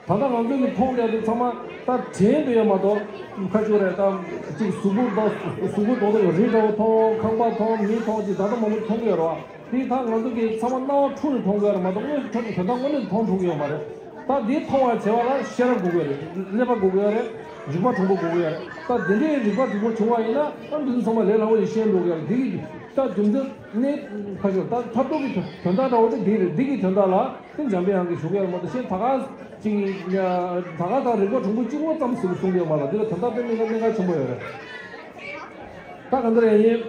ད་ལྟ་ང་ཚོ་གི་མཐོང་བསྡད་དེ་ཚང་མ་ད་དྲན་དུ་ཡོད་མ་གཏོགས། ཁ་ཤོར་རེད་ད། ཅིག་གཟུགས་པོ་ད་གཟུགས་པོ་རྡོག་རྡོག་རི་འདྲ་བོ་མཐོང་། ཁང་པ་མཐོང་། མི་མཐོང་། ཅིག་ད་ལྟ་མང་པོ་མཐོང་གི་ཡོད་རེད་བ། དེ་ད་ང་ཚོ་གི་ཚང་མ་རྣ་བ་འཁྲུལ་ནས་མཐོང་གི་ཡོད་རེད་མ་གཏོགས་དངོས་སུ་དོན་དག་དངོས་གནས་མཐོང་ཐུབ་ཀྱི་ཡོད་མ་རེད། ད་འདི་མཐོང་བ་བྱེད་པ་ལ་ཤེས་རབ་དགོས་ཀྱི་ཡོད་རེད། ཀླད་པ་དགོས་ཀྱི་ཡོད་རེད། རིག་པ་གྲུང་པོ་དགོས་ཀྱི་ཡོད་རེད། ད་འདི་འདྲའི་རིག་པ་གྲུང་པོ་བྱུང་བ་ཡིན་ན་ཨ་འདི་ཚོ་ཚང་མ་ལས་སླ་པོ་ཞིག་ཤེས་འགྲོ་གི་ཡོད་རེད། འདི་གི་ད་རྒྱུ་མཚན་ནི་ཁ་ཤོར་ད་ཐབས་སྡུག་གི་དོན་དག་འདྲ་བོ་དེ་འདི་རེད། འདི་གི་དོན་དག་ལ་དེ་འཇམ་དཔལ་དབྱངས་ཀྱིས་ཞུ་གི་ཡོད་མ་གཏོགས་གཞན་ད་ག་ཅིག་ད་ག་ད་རིག་པ་གྲུང་པོ་གཅིག་པོ་ཙམ་ཟེར་གསུང་གི་ཡོད་མ་རེད། འདི་ལ་དོན་དག་དཔེ་མི་སྲིད་གནད་འགག་ཆེན་པོ་ཡོད་རེད། ད་ག་འདི་རེད་ཡིན།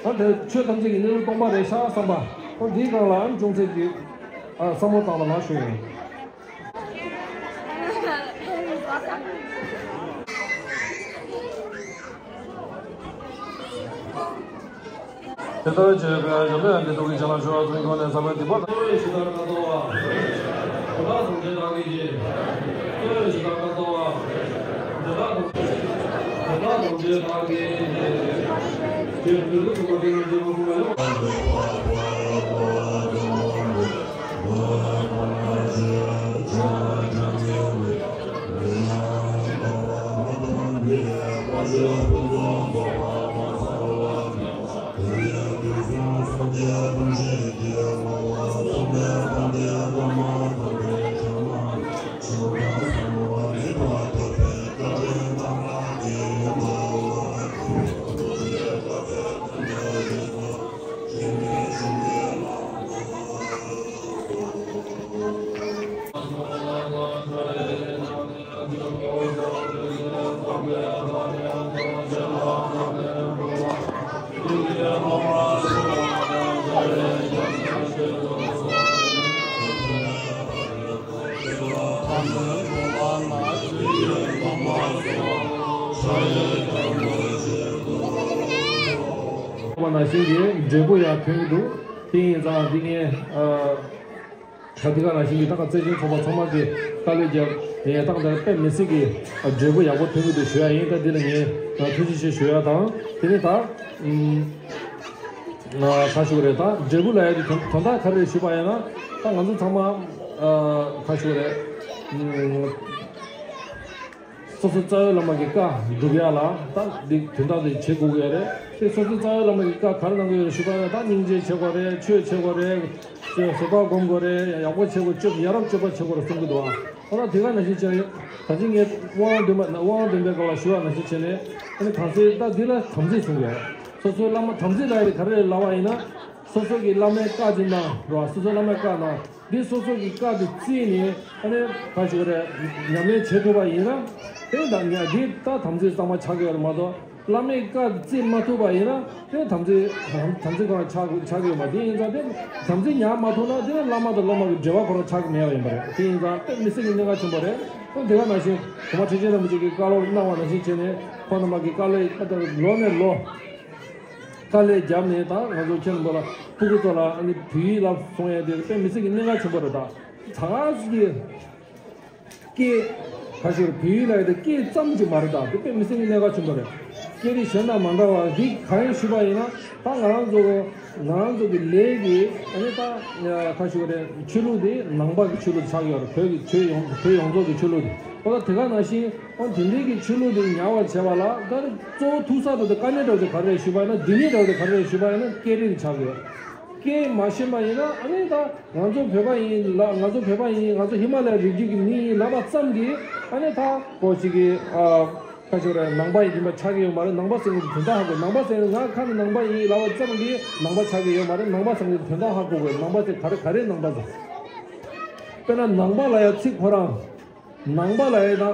ད་དེ་ཆོས་ཐམས་ཅད་ཀྱི་གནས་ལུགས་སྟོང་པ་རེད་ཤག་བསམ་པ། ད་འདིའི་སྒང་ལའང་ཅུང་ཟད་ཀྱི་ཨ་བསམ་བློ་བཏང་བ་ལ་ཞུ་ཡིན། དེ་ལྟར་བྱས་པས་འཇམ་དཔལ་དབྱངས་ཀྱིས་ཐུགས་ཀྱི་བྱིན་རླབས་ཤུགས་དྲག་ཚུལ་ཁོ་ནས་ཟབ་པའི་སྡིག་པ་དང་། ཞི་བདག་ཀ་ཏོ་བ། དེ་དག་ཐམས་ཅད་བདག་གིས་བྱས། ཞི་བདག་ཀ་ཏོ་བ། དེ་དག་ཐམས་ཅད་དེ་དག་ཐམས་ཅད་བདག་གིས་བྱས། ཞེས་དོན་དུ་གསུངས་པ་དེ་ཡང་འདི་མ་གསུངས་པ་ཡང་། ནང་བཞིན་གྱི་འབྲས་བུ་ཡང་ཐོན་གྱི་འདུག་དེ་ཡིན་ཙང་འདི་ངས་ཨ། ད་དེ་ག་ནང་བཞིན་གྱི་ད་ག་བརྩེ་ཆེན་ཚོགས་པ་ཚང་མ་གིས་དཀའ་ལས་བརྒྱབ་ཡིན་ཡང་ད་ག་དེ་དཔེ་མི་སྲིད་ཀྱི་འབྲས་བུ་ཡག་པོ་ཐོན་གྱི་འདུག་ཞུ་ཡ་ཡིན། ད་འདི་ལ་ངས་ཐུགས་རྗེ་ཆེ་ཞུ་ཡ་དང་དེ་ནས་ད་ཁ་ཞུ་རེད། ད་འབྲས་བུ་ལ་ཡ་གི་དོན་དག་ག་རེ་ཞུ་བ་ཡིན་ན་ད་ང་ཚོ་ཚང་མ་ཁ་ཞུ་རེད། སོ་སོ་རྩ་བའི་བླ་མ་གི་བཀའ་སྒྲུབ་ཡ་ལ་ད་འདི་དོན་དག་དེ་བྱེད་དགོས་ཀྱི་ཡོད་རེད། དེ་སོ་སོའི་རྩ་བའི་བླ་མ་གི་བཀའ་ག་རེ་གནང་གི་ཡོད་རེད་ཞུ་བ་ཡིན་ན་ད་སྙིང་རྗེ་བྱེད་དགོས་རེད། ཆོས་བྱེད་དགོས་རེད། བཟོད་པ་སྒོམ་དགོས་རེད། ཡག་པོ་བྱེད་དགོས། སྤྱོད་ཡ་རབས་སྤྱོད་པ་བྱེད་དགོས་རེད་གསུང་གི་འདུག་ཨ། ཨ་ད་དེ་ག་ནང་བཞིན་བྱས་ཡོད། ད་ཅི་ངས་དབང་བདུན་པ་དབང་བདུན་པའི་སྐོར་ལ་ཞུ་བ་ནང་བཞིན་བྱས་ནས་ཨ་ནི་གང་ཟེར་ད་འདི་ལ་དམ་ཚིག་གསུང་གི་ཡོད། སོ་སོའི་བླ་མ་དམ་ཚིག་ལ་ཡི་ག་རེ་ལབ་པ་ཡིན་ན། སོ་སོ་གི་བླ་མའི་བཀའ་དེ་གནང་རོགས། སོ་སོའི་བླ་མའི་བཀའ་གནང་། འདི་སོ་སོ་གི་བཀའ་དེ་བརྩིས་ནས་ཨ་ནི་ག་ཞིག་རེད་ཉམས་ལེན་བྱེད་ཐུབ་པ་ཡིན་ན། དེ་དང་ཉ་འདི་ད་དམ་ཚིག་གཙང་མ་ཆགས་ཀྱི་ཡོད་རེད་མ་གཏོགས། བླ་མའི་བཀའ་དེ་བརྩི་མ་ཐུབ་པ་ཡིན་ན་དེ་དམ་ཚིག་དམ་ཚིག་གང་ཆགས་ཆགས་ཀྱི་ཡོད་མ་རེད། དེ་ཡིན་ཙང་དེ་དམ་ཚིག་ཉར་མ་ཐུབ་ན་དེ་ནི་བླ་མ་དང་སློབ་མ་གི་འབྲེལ་བ་ཁོ་རང་ཆགས་ཀྱི་མེད་པ་ཡིན་པ་རེད། དེ་ཡིན་ཙང་དཔེ་མི་སྲིད་ཀྱི་གནད་འགག་ཆེན་པོ་རེད། ཁོང་དེ་ག་ནང་བཞིན་གོང་མ་ཁྲི་ཆེན་རིན་པོ་ཆེ་གིས་བཀའ་སློབ་གནང་བ་ནང་བཞིན་བྱས་ནས་ཁོང་རྣམ་པ་གི་བཀའ་སློབ་ལོ་ནས་ལོ། དཀའ་ལས་བརྒྱབ་ནས་ད་ང་ཚོ་ཁྱེད་རྣམ་པ་ལ་ཕྲུ་གུ་ཚོ་ལ་ཨ་ནི་བོད་ཡིག་སློབ་གསུང་ཡས་དེ་དཔེ་མི་སྲིད་ཀྱི་གནད་འགག་ཆེན་པོ་རེད། ད་ད་ག་ཟིག་གི་སྐད་ཁ་ཤོར་བོད་ཡིག་ལ་ཡོད་དེ་སྐད་ཙམ་གྱི་མ་རེད། ད་དེ་དཔེ་མི་སྲིད་ཀྱི་གནད་འགག་ཆེན་པོ་རེད། སྐད་རིགས་གཞན་དང་མ་འདྲ་བ་འདི་ག་རེ་ཞུས་པ་ཡིན་ན་ད་ང་རང་ཚོ་ང་རང་ཚོ་གི་ལས་ཀྱི་ཨ་ནི་ད་ཁ་ཤོར་རེད། ཆོས་ལུགས་དེ་ནང་པ་གི་ཆོས་ལུགས་ཆགས་ཡོད་རེད། བོད་ཀྱི་ཆོས་ཡོངས་བོད་ཡོངས་རྫོགས་ཀྱི་ཆོས་ལུགས་དེ། ཨོ་ད་དེ་ག་ནང་བཞིན། ཨོ་དེ་འདྲའི་གི་ཆོས་ལུགས་དེ་ཉར་བར་བྱེད་པ་ལ་ད་རེས་གཙོ་བོ་ཐུག་ས་དེ་དཀའ་གནད་འདྲ་བོ་དེ་ག་རེ་རེད་ཞུས་པ་ཡིན་ན། སྡུག་བསྔལ་འདྲ་བོ་དེ་ག་རེ་རེད་ཞུས་པ་ཡིན་ན་སྐད་རིགས་ཆགས་ཡོད། སྐད་མ་ཤེས་པ་ཡིན་ན་ཨ་ནི་ད་ང་ཚོ་བོད་པ་ཡིན་ལ་ང་ཚོ་བོད་པ་ཡིན། ང་ཚོ་ཧི་མ་ལ་ཡའི་རི་རྒྱུད་ཀྱི་མི་ཡིན་ལབ་པ་ཙམ་གྱིས་ཨ་ནི་ད་ཀོ་ཅིག་གི་ཨ་ཁ་ཆེ་རེད། ནང་པ་ཡིན་པ་ཆགས་ཀྱི་ཡོད་མ་རེད། ནང་པ་ཟེར་མཁན་དེ་དོན་དག་ཧ་གོ། ནང་པ་ཟེར་ན་ང་ཁ་ནས་ནང་པ་ཡིན་ལབ་པ་ཙམ་གྱིས་ནང་པ་ཆགས་ཀྱི་ཡོད་མ་རེད། ནང་པ་ཟེར་མཁན་དེ་དོན་དག་ཧ་གོ་དགོས། ནང་པ་ཟེར་ག་རེ་ག་རེ་ནང་པ་ཟེར། དཔེར་ན་ནང་པ་ལ་ཡང་ཚིག་ཁོ་རང་། ནང་པ་ལ་ཡང་ད་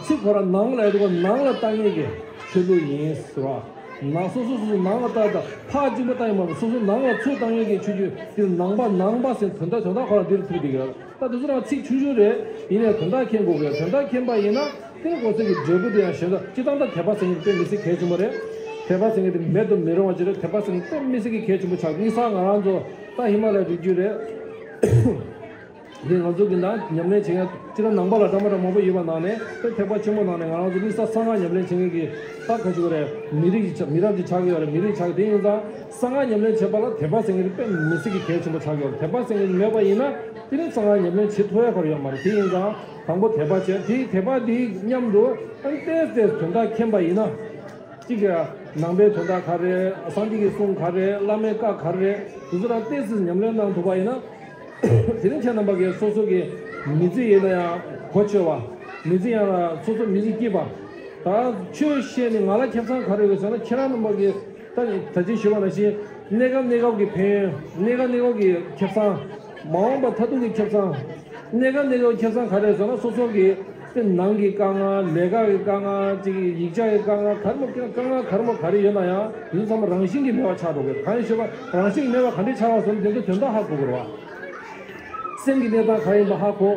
ཚིག་ཁོ་རང་ནང་ལ་ཡང་འདུག་ག་ནང་ལ་ལྟ་མཁན་གྱི་ཆོས་ལུགས་ཡིན་ཟེར་བ། ནང་སོ་སོ་སོ་སོ་ནང་ལ་ལྟ་ད་ཕར་གཅིག་པ་ལྟ་ཡིན་མ་གཏོགས་སོ་སོ་ནང་ལ་ཚུར་ལྟ་མཁན་གྱི་ཆོས་བརྒྱུད་དེ་ནང་པ་ནང་པ་ཟེར་དོན་དག་དོན་དག་ཁོ་རང་འདིར་ཐུག་བསྡད་ཀྱི་ཡོད། ད་དེ་ཚོ་རང་ཚིག་ཆུང་ཆུང་རེད། ཡིན་ནའི་དོན་དག་མཁྱེན་དགོས་ཀྱི། དོན་དག་མཁྱེན་པ་ཡིན་ན་དེ་གོ་ས་གི་འབྲས་བུ་དེ་ཡང་གཞན་དག་སྤྱིར་བཏང་ད་དད་པ་ཟེར་མཁན་དཔེ་མི་སྲིད་གལ་ཆེན་པོ་རེད། དད་པ་ཟེར་མཁན་དེ་མེད་དུ་མི་རུང་བ་ཅིག་རེད། དད་པ་ཟེར་མཁན་དཔེ་མི་སྲིད་ཀྱི་གལ་ཆེན་པོ་ཆགས། དེང་སང་ང་རང་ཚོ་ད་ཧི་མ་ལ་ཡའི་རི་རྒྱུད་རེད། འདི་ང་ཚོ་གི་ནང་ཉམས་ལེན་བྱེད་མཁན་སྤྱིར་ནང་པ་ལ་འདྲ་མ་འདྲ་མང་པོ་ཡོད་པ་ནང་ནས་དཔེ་ཐེག་པ་ཆེན་པོ་ནང་ནས་ང་རང་ཚོ་དམིགས་བསལ་གསང་སྔགས་ཉམས་ལེན་བྱེད་མཁན་གྱི་ད་ག་ཞུ་དགོས་རེད། མི་རིགས་ཀྱི་ཆ་མི་རབས་ཀྱི་ཆགས་ཀྱི་ཡོད་རེད། མི་རིགས་ཆགས་ཀྱི་དེ་ཡིན་ཙང་གསང་སྔགས་ཉམས་ལེན་བྱེད་པ་ལ་དད་པ་ཟེར་མཁན་དེ་དཔེ་མི་སྲིད་ཀྱི་གལ་ཆེན་པོ་ཆགས་ཀྱི་ཡོད་རེད། དད་པ་ཟེར་མཁན་དེ་མེད་པ་ཡིན་ན་དེ་ནི་གསང་སྔགས་ཉམས་ལེན་བྱེད་ཐུབ་ཡ་ག་རེ་ཡོད་མ་རེད། དེ་ཡིན་ཙང་དང་པོ་དད་པ་བྱས། དེའི་དད་པ་དེའི་མཉམ་དུ་ཨ་ནི་ཏོག་ཙམ་དོན་དག་མཁྱེན་པ་ཡིན་ན། གཅིག་གི་ནང་པའི་དོན་དག་ག་རེ། སངས་རྒྱས་ཀྱི་གསུང་ག་རེ། བླ་མའི་བཀའ་ག་རེ། དེ་ཚོ་རང་ཏོག་ཙམ་ཉམས་ལེན་གནང་ཐུབ་པ་ཡིན་ན། དེ་ནི་ཁྱེད་རྣམ་པ་གིས་སོ་སོ་གི་མི་ཚེ་ཡིན་ན་ཡང་གོ་ཆོད་པ། མི་ཚེ་ཡང་ལ་སོ་སོ་མི་ཚེ་སྐྱིད་པ། ད་ཆོས་བཤད་ནས་ང་ལ་ཁེ་བཟང་ག་རེ་ཡོད་ཟེར་ན། ཁྱེད་རང་རྣམ་པ་གིས་ད་ད་ཅི་ཞུས་པ་ནང་བཞིན་ གནས་སྐབས་གནས་སྐབས་ཀྱི་ཕན་ཡོན། གནས་སྐབས་གནས་སྐབས་ཀྱི་ཁེ་བཟང་། མ་འོངས་པ་མཐར་ཐུག་གི་ཁེ་བཟང་། གནས་སྐབས་གནས་སྐབས་ཁེ་བཟང་ག་རེ་ཟེར་ན། སོ་སོ་གི་དེ་ནང་གི་དཀའ་ངལ། ལས་ཀ་གི་དཀའ་ངལ། ཅིག་ཡིག་ཆ་གི་དཀའ་ངལ། ག་རེ་མོ་དཀའ་ངལ་ག་རེ་མོ་ག་རེ་ཡོད་ན་ཡང་དེ་ཚོ་ཚང་མ་རང་བཞིན་གྱིས་མེད་པ་ཆགས་འགྲོ་གི་རེད། གང་ཡིན་ཞུས་པ། རང་བཞིན་གྱིས་མེད་པ་ག་འདྲས་ཆགས་པ་ཟེར་ན། དེ་ཚོ་དོན་དག་ཧ་གོ་དགོས་རེད་བ། སེམས་ཀྱི་གནས་སྟངས་ག་རེ་ཡིན་པ་ཧ་གོ།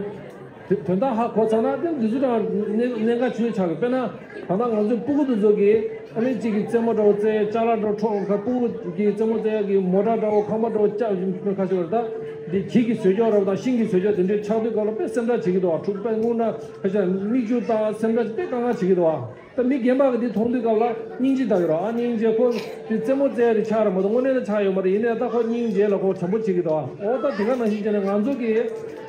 དེ་དོན་དག་ཧ་གོ་ཚར་ན་དེ་འདི་ཚོ་དང་གནད་གནད་འགག་ཆེ་ཤོས་ཆགས་ཀྱི། དཔེར་ན་ད་ལྟ་ང་ཚོའི་སྤུ་གུ་དེ་ཚོ་གིས་ཨ་ནི་གཅིག་གིས་རྩེད་མོ་འདྲ་བོ་རྩེ། ཅ་ལག་འདྲ་བོ་འཕྲོག་ཁ། སྤུ་གུ་གིས་རྩེད་མོ་རྩེ་ཡག་གི་མོ་ཊ་འདྲ་བོ། ཁང་པ་འདྲ་བོ་ཅག་ཁ་ཤས་བར་ད་འདི་གྱི་གི་བཟོས་ཅོག་ར་བ་དང་ཤིང་གི་བཟོས་ཅོག་དེ་འདྲའི་ཆགས་དུས་སྐབས་ལ་དཔེ་སེམས་ཁྲལ་བྱེད་ཀྱི་འདུག་བ། འཁྲུག་པའི་སྔོན་ན་ཁ་ཤས་མིག་ཆུ་བཏང་། སེམས་ཁྲལ་དཔེ་དཀའ་ངལ་བྱེད་ཀྱི་འདུག་བ། ད་མི་རྒན་པ་གིས་འདི་མཐོང་དུས་སྐབས་ལ་སྙིང་རྗེ་ལྟ་གི་རོ། ཨ་སྙིང་རྗེ། ཁོ་འདི་རྩེད་མོ་རྩེ་ཡག་དེ་ཆགས་ར་མ་གཏོགས་དངོས་གནས་ད་ཆགས་ཡོད་མ་རེད། ཡིན་ནའི་ད་ཁོ་སྙིང་རྗེ་ལ་ཁོ་བྱམས་པོ་བྱེད་ཀྱི་འདུག་བ། འོ་ད་དེ་ག་ནང་བཞིན་བྱས་ནས་ང་ཚོ་གིས་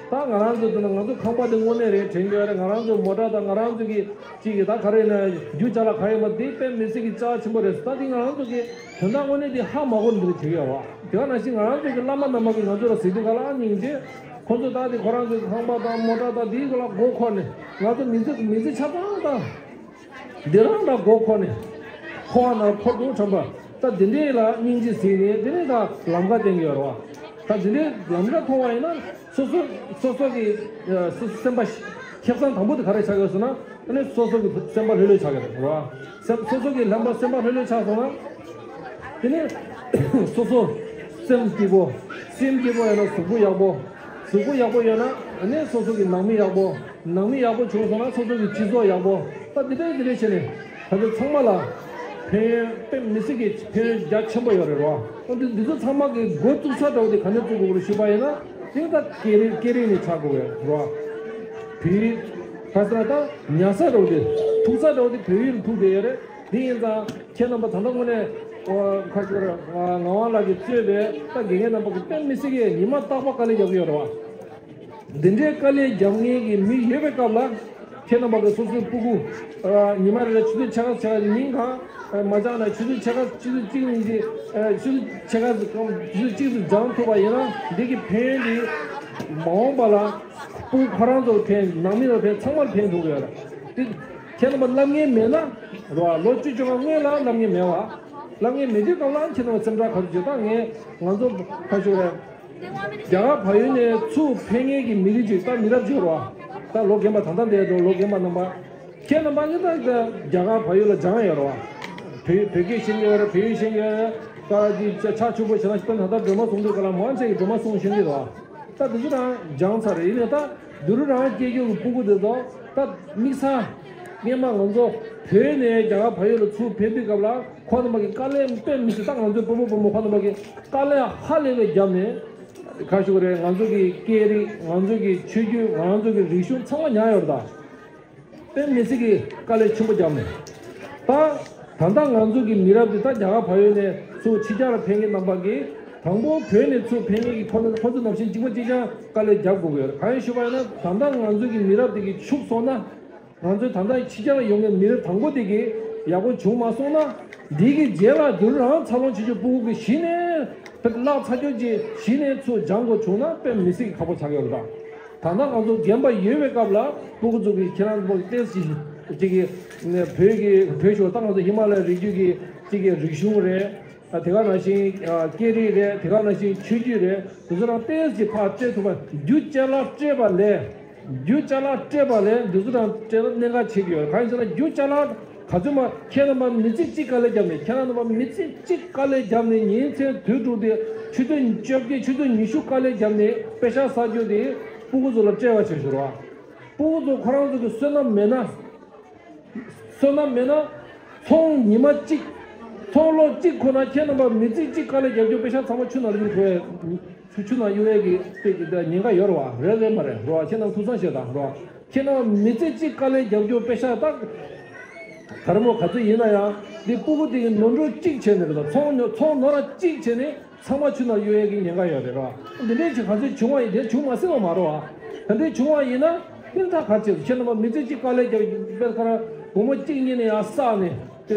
ད་ང་རང་ཚོ་དེ་ན་ང་ཚོ་ཁང་པ་དེ་དངོས་གནས་རེད་དྲན་གྱི་ཡོད་རེད། ང་རང་ཚོ་མོ་ཊ་དང་ང་རང་ཚོ་གི་ཅིག་གི་ད་ག་རེ་ཡིན་ན་རྒྱུ་ཅ་ལག་ག་ཡིན་པ་དེ་དཔེ་མི་སྲིད་ཀྱི་རྩ་ཆེན་པོ་རེད། ད་དེ་ང་རང་ཚོ་གི་དོན་དག་དངོས་གནས་དེ་ཧ་མ་གོ་འདི་འདྲ་བྱེད་ཀྱི་ཡོད་བ། དེ་ག་ནང་བཞིན་ང་རང་ཚོ་གི་བླ་མ་རྣམ་པ་གིས་ང་ཚོ་ལ་ཟེར་དུས་སྐབས་ལ་ཨ་སྙིང་རྗེ། ཁོ་ཚོ་ད་དེ་ཁོ་རང་ཚོའི་ཁང་པ་དང་མོ་ཊ་དང་དེའི་སྐོར་ལ་མགོ་འཁོར་ནས། ང་ཚོ་མི་ཚེ་མི་ཚེ་ཆ་ཚང་དང་འདི་རང་ལ་མགོ་འཁོར་ནས། འཁོར་བ་ན་འཁོར་དུ་ཁྲམ་པ། ད་འདི་འདྲའི་ལ་སྙིང་རྗེ་ཟེར་ནས་འདི་ནས་ད་ལམ་ཁ་བསྟན་གྱི་ཡོད་རེད་བ། ད་འདི་འདྲའི་ལམ་ཁ་མཐོང་བ་ཡིན་ན་སོ་སོ་སོ་སོ་གི་ཨ་སོ་སོ་སེམས་པ་ཁེ་བཟང་དང་པོ་དེ་ག་རེ་ཆགས་ཡོད་ཟེར་ན། ཨ་ནི་སོ་སོ་གི་སེམས་པ་ལྷོད་ལྷོད་ཆགས་ཀྱི་རེད་བ། སེམས་སོ་སོ་གི་ལམ་པ་སེམས་པ་ལྷོད་ལྷོད་ཆགས་སོང་ན། དེ་ནས་སོ་སོ་སེམས་སྐྱིད་པོ། སེམས་སྐྱིད་པོ་ཡོད་ན་གཟུགས་པོ་ཡག་པོ། གཟུགས་པོ་ཡག་པོ་ཡོད་ན་ཨ་ནི་སོ་སོ་གི་ནང་མི་ཡག་པོ། ནང་མི་ཡག་པོ་བྱུང་སོང་ན་སོ་སོ་གི་སྤྱི་ཚོགས་ཡག་པོ། ད་འདི་འདྲའི་འདི་འདྲའི་བྱས་ནས་ད་ཚོ་ཚང་མ་ལ་ཕན་ཡོན་དཔེ་མི་སྲིད་ཀྱི་ཕན་ཡོན་རྒྱ་ཆེན་པོ་ཡོད་རེད་བ། ད་འདི་འདི་ཚོ་ཚང་མ་གི་འགོ་བཙུགས་ས་འདྲ་བོ་དེ་ག་ནས་བཙུགས་དགོས་རེད་ཞུས་པ་ཡིན་ན། དེ་ད་སྐད་རིགས་སྐད་རིགས་ནས་ཆགས་དགོས་རེད་བ། བོད་ཡིག་ཁ་སང་ད་ཉར་ས་འདྲ་བོ་དེ། ཐུག་ས་འདྲ་བོ་དེ་བོད་ཡིག་ལ་ཐུག་བསྡད་ཡོད་རེད། དེ་ཡིན་ཙང་ཁྱེད་རྣམ་པ་ད་ལྟ་དངོས་གནས་ཁ་ཤོར་ངག་དབང་ལགས་ཀྱིས་གཙོས་པའི་ད་དགེ་རྒན་རྣམ་པ་གི་དཔེ་མི་སྲིད་ཀྱི་ཉི་མ་རྟག་པར་དཀའ་ལས་རྒྱག་གི་ཡོད་རེད་བ། འདི་འདྲའི་དཀའ་ལས་རྒྱབ་མཁན་གྱི་མི་ཡོད་པའི་སྐབས་ལ། ཁྱེད་རྣམ་པ་གི་སོ་སོའི་སྤུ་གུ་ཉི་མ་རེ་རེ་ཆུ་ཚོད་ཕྱེད་ཀ་ཕྱེད་ཀ་ཉིན་གང་མ་སྦྱངས་ན་ཆུ་ཚོད་ཕྱེད་ཀ་ཆུ་ཚོད་གཅིག་གཉིས་ཀྱི་ཆུ་ཚོད་ཕྱེད་ཀ་ཆུ་ཚོད་གཅིག་ཏུ་སྦྱང་ཐུབ་པ་ཡིན་ན་འདི་གི་ཕན་ཡོན་འདི་མ་འོངས་པ་ལ་སྤུ་གུ་ཁོ་རང་ཚོར་ཕན། ནང་མི་ལ་ཕན། ཚང་མར་ཕན་ཐོགས་ཀྱི་ཡོད་རེད། དེ་ཁྱེད་རྣམ་པ་བསླབ་མཁན་མེད་ན་རེད་བ། ལོ་བཅུ་བཅོ་ལྔ་སྔོན་ལ་བསླབ་མཁན་མེད་བ། བསླབ་མཁན་མེད་དུས་སྐབས་ལ་ཁྱེད་རྣམ་པ་སེམས་ཁྲལ་ག་རེ་བྱེད། ད་ངས་ང་ཚོ་ཁ་ཤོར་རེད། རྒྱ་གར་བལ་ཡུལ་ནས་ཚུར་ཕེབས་མཁན་གྱི་མི་རིགས་ཅིག་ད་མི་རབས་ཅིག་རེད་བ། ད་ལོ་རྒན་པ་ད་ལྟ་འདས་འགྲོ་ལོ་རྒན་པ་རྣམ་པ། ཁྱེད་རྣམ་པ་ནི་ད་རྒྱ་གར་བལ་ཡུལ་ལ་སྦྱངས་ཡོད་རེད་བ། བོད་བོད་སྐད་ཤེས་ཀྱི་ཡོད་རེད། བལ་ཡུལ་ཤེས་ཀྱི་ཡོད་རེད། ད་འདི་ཆ་ཆ་ཕྱུག་པོ་བྱས་ན་ད་ད་ལྟ་སྒྲོལ་མ་གསུང་དུས་སྐབས་ལ་མང་ཆེ་གིས་སྒྲོལ་མ་གསུང་ཤེས་ཀྱི་རེད་བ། ད་འདི་ཚོ་རང་སྦྱངས་ཚར་རེད། ཡིན་ནའི་ད་འདི་རུ་རང་སྐྱེས་རྒྱུ་གི་སྤུ་གུ་དེ་ཚོ་ད་དམིགས་བསལ་སྔོན་མ་ང་ཚོ་བོད་ནས་རྒྱ་གར་བལ་ཡུལ་ལ་ཚུར་ཕེབས་དུས་སྐབས་ལ་ཁོ་རྣམ་པ་གི་དཀའ་ལས་དཔེ་མི་སྲིད། ད་ང་ཚོའི་སྤོ་བོ་སྤོ་མོ་ཁོ་རྣམ་པ་གི་དཀའ་ལས་ཧ་ལས་པའི་རྒྱབ་ནས་ག་ཞུ་གི་རེད། ང་ཚོ་གི་སྐད་རིགས། ང་ཚོ་གི་ཆོས་བརྒྱུད། ང་ཚོ་གི་རིག་གཞུང་ཚང་མ་ཉར་ཡོད་རེད་ད། དཔེ་མི་སྲིད་ཀྱི་དཀའ་ལས་ཆེན་པོ་བརྒྱབ་ནས། ད་ད་ལྟ་ང་ཚོ་གི་མི་རབས་འདི་ད་རྒྱ་གར་བལ་ཡུལ་ནས་ཚུར་ཕྱི་རྒྱལ་ལ་ཕེབས་མཁན་རྣམ་པ་གིས་དང་པོ་བོད་ནས་ཚུར་ཕེབས་མཁན་གྱི་ཁོ་ཚོ་ཁོ་ཚོ་ནང་བཞིན་གཅིག་པ་གཅིག་རྐྱང་དཀའ་ལས་རྒྱབ་དགོས་ཀྱི་ཡོད་རེད། གང་ཡིན་ཞུས་པ་ཡིན་ན་ད་ལྟ་ང་ཚོ་གི་མི་རབས་འདི་གིས་ཕྱུག་སོང་ན། ང་ཚོའི་ད་ལྟ་ཕྱི་རྒྱལ་ལ་ཡོང་མཁན་མི་རབས་དང་པོ་དེ་གིས་ཡག་པོ་བྱུང་མ་སོང་ན། འདི་གི་རྗེས་ལ་དུས་རང་འཚར་ལོངས་བྱེད་རྒྱུ་སྤུ་གུ་གི་གཞི་ནས་བླག་ཚར་རྒྱུ་ཅིག་གཞི་ནས་ཚུར་སྦྱང་དགོས་བྱུང་ན་དཔེ་མི་སྲིད་ཀྱི་ཁག་པོ་ཆགས་ཀྱི་ཡོད་རེད་ད། ད་ལྟ་ང་ཚོ་རྒན་པ་ཡོད་པའི་སྐབས་ལ་སྤུ་གུ་ཚོ་གིས་ཁྱེད་རང་ཚོ་ཏོག་ཙམ་ཅིག་གི་བོད་ཀྱི་བོད་ཤོར་ད་ང་ཚོ་ཧི་མ་ལ་ཡའི་རི་རྒྱུད་ཀྱི་གཅིག་གི་རིག་གཞུང་རེད། དེ་ག་ནང་བཞིན་སྐད་རིགས་རེད། དེ་ག་ནང་བཞིན་ཆོས་བརྒྱུད་རེད། དེ་ཚོ་རང་ཏོག་ཙམ་ཕར་སྤྲད་ཐུབ་པ། རྒྱུ་ཅ་ལག་སྤྲད་པ་ལས། རྒྱུ་ཅ་ལག་སྤྲད་པ་ལས་འདི་ཚོ་དང་སྤྲད་ན་གནད་འགག་ཆེ་གི་ཡོད། གང་ཡིན་ཟེར་ན་རྒྱུ་ཅ་ལག་ག་ཚོད་མ། ཁྱེད་རྣམ་པ་མི་ཚེ་གཅིག་དཀའ་ལས་བརྒྱབ་ནས། ཁྱེད་རྣམ་པ་མི་ཚེ་གཅིག་དཀའ་ལས་བརྒྱབ་ནས་ཉིན་མཚན་དུས་དྲུག་དེ་ཆུ་ཚོད་བཅོ་བརྒྱད་ཆུ་ཚོད་ཉི་ཤུ་དཀའ་ལས་བརྒྱབ་ནས་པེ་ཤག་བསགས་རྒྱུ་དེ་སྤུ་གུ་ཚོ་ལ་སྤྲད་པ་བྱས་ཤོར་བ། སྤུ་གུ་ཚོ་ཁོ་རང་ཚོ་གི་བསོད་ནམས་མེད་ན། བསོད་ནམས་མེད་ན། ཚོང་ཉི་མ་གཅིག་ཚོང་ལོ་གཅིག་ཁོ་ན་ཁྱེད་རྣམ་པ་མི་ཚེ་གཅིག་དཀའ་ལས་རྒྱབ་རྒྱུ་པེ་ཤག་ཚང་མ་ཆུ་ནང་གཡུག་ཐུབ་ཡས། ཆུ་ཆུ་ནང་གཡུག་ཡས་ཀྱི་དེ་གི་ཉེན་ཁ་ཡོད་རེད་བ། རེད་རེད་མ་རེད་རོ། ཁྱེད་རྣམ་ཐུགས་བསམ་བཞེས་དང་རོ། ཁྱེད་རྣམ་མི་ཚེ་གཅིག་དཀའ་ལས་རྒྱབ་རྒྱུ་པེ་ཤག་ད་ག་རེ་མོ་ག་ཚོད་ཡིན་ན་ཡང་འདི་སྤུ་གུ་དེ་གི་ནོར་འཁྲུལ་གཅིག་བྱས་ནས་རེད་ད། ཚོང་ཚོང་ནོར་ར་གཅིག་བྱས་ནས། ཚང་མ་ཆུ་ནང་གཡུག་ཡས་ཀྱི་ཉེན་ཁ་ཡོད་རེད་ར། འདི་འདྲའི་ཅིག་ག་ཚོད་བྱུང་བ་ཡིན། དེ་བྱུང་མ་སྲིད་པ་མ་རེད་བ། ད་འདི་བྱུང་བ་ཡིན་ན་ཧིན་ཐག་ག་ཚོད་ཁྱེད་རྣམ་པ་མི་ཚེ་གཅིག་དཀའ་ལས་རྒྱབ་དཔེ་ཁ་ར་སྒོར་མོ་གཅིག་གཉིས་ནས་ཡང་བསགས་ནས་དེ་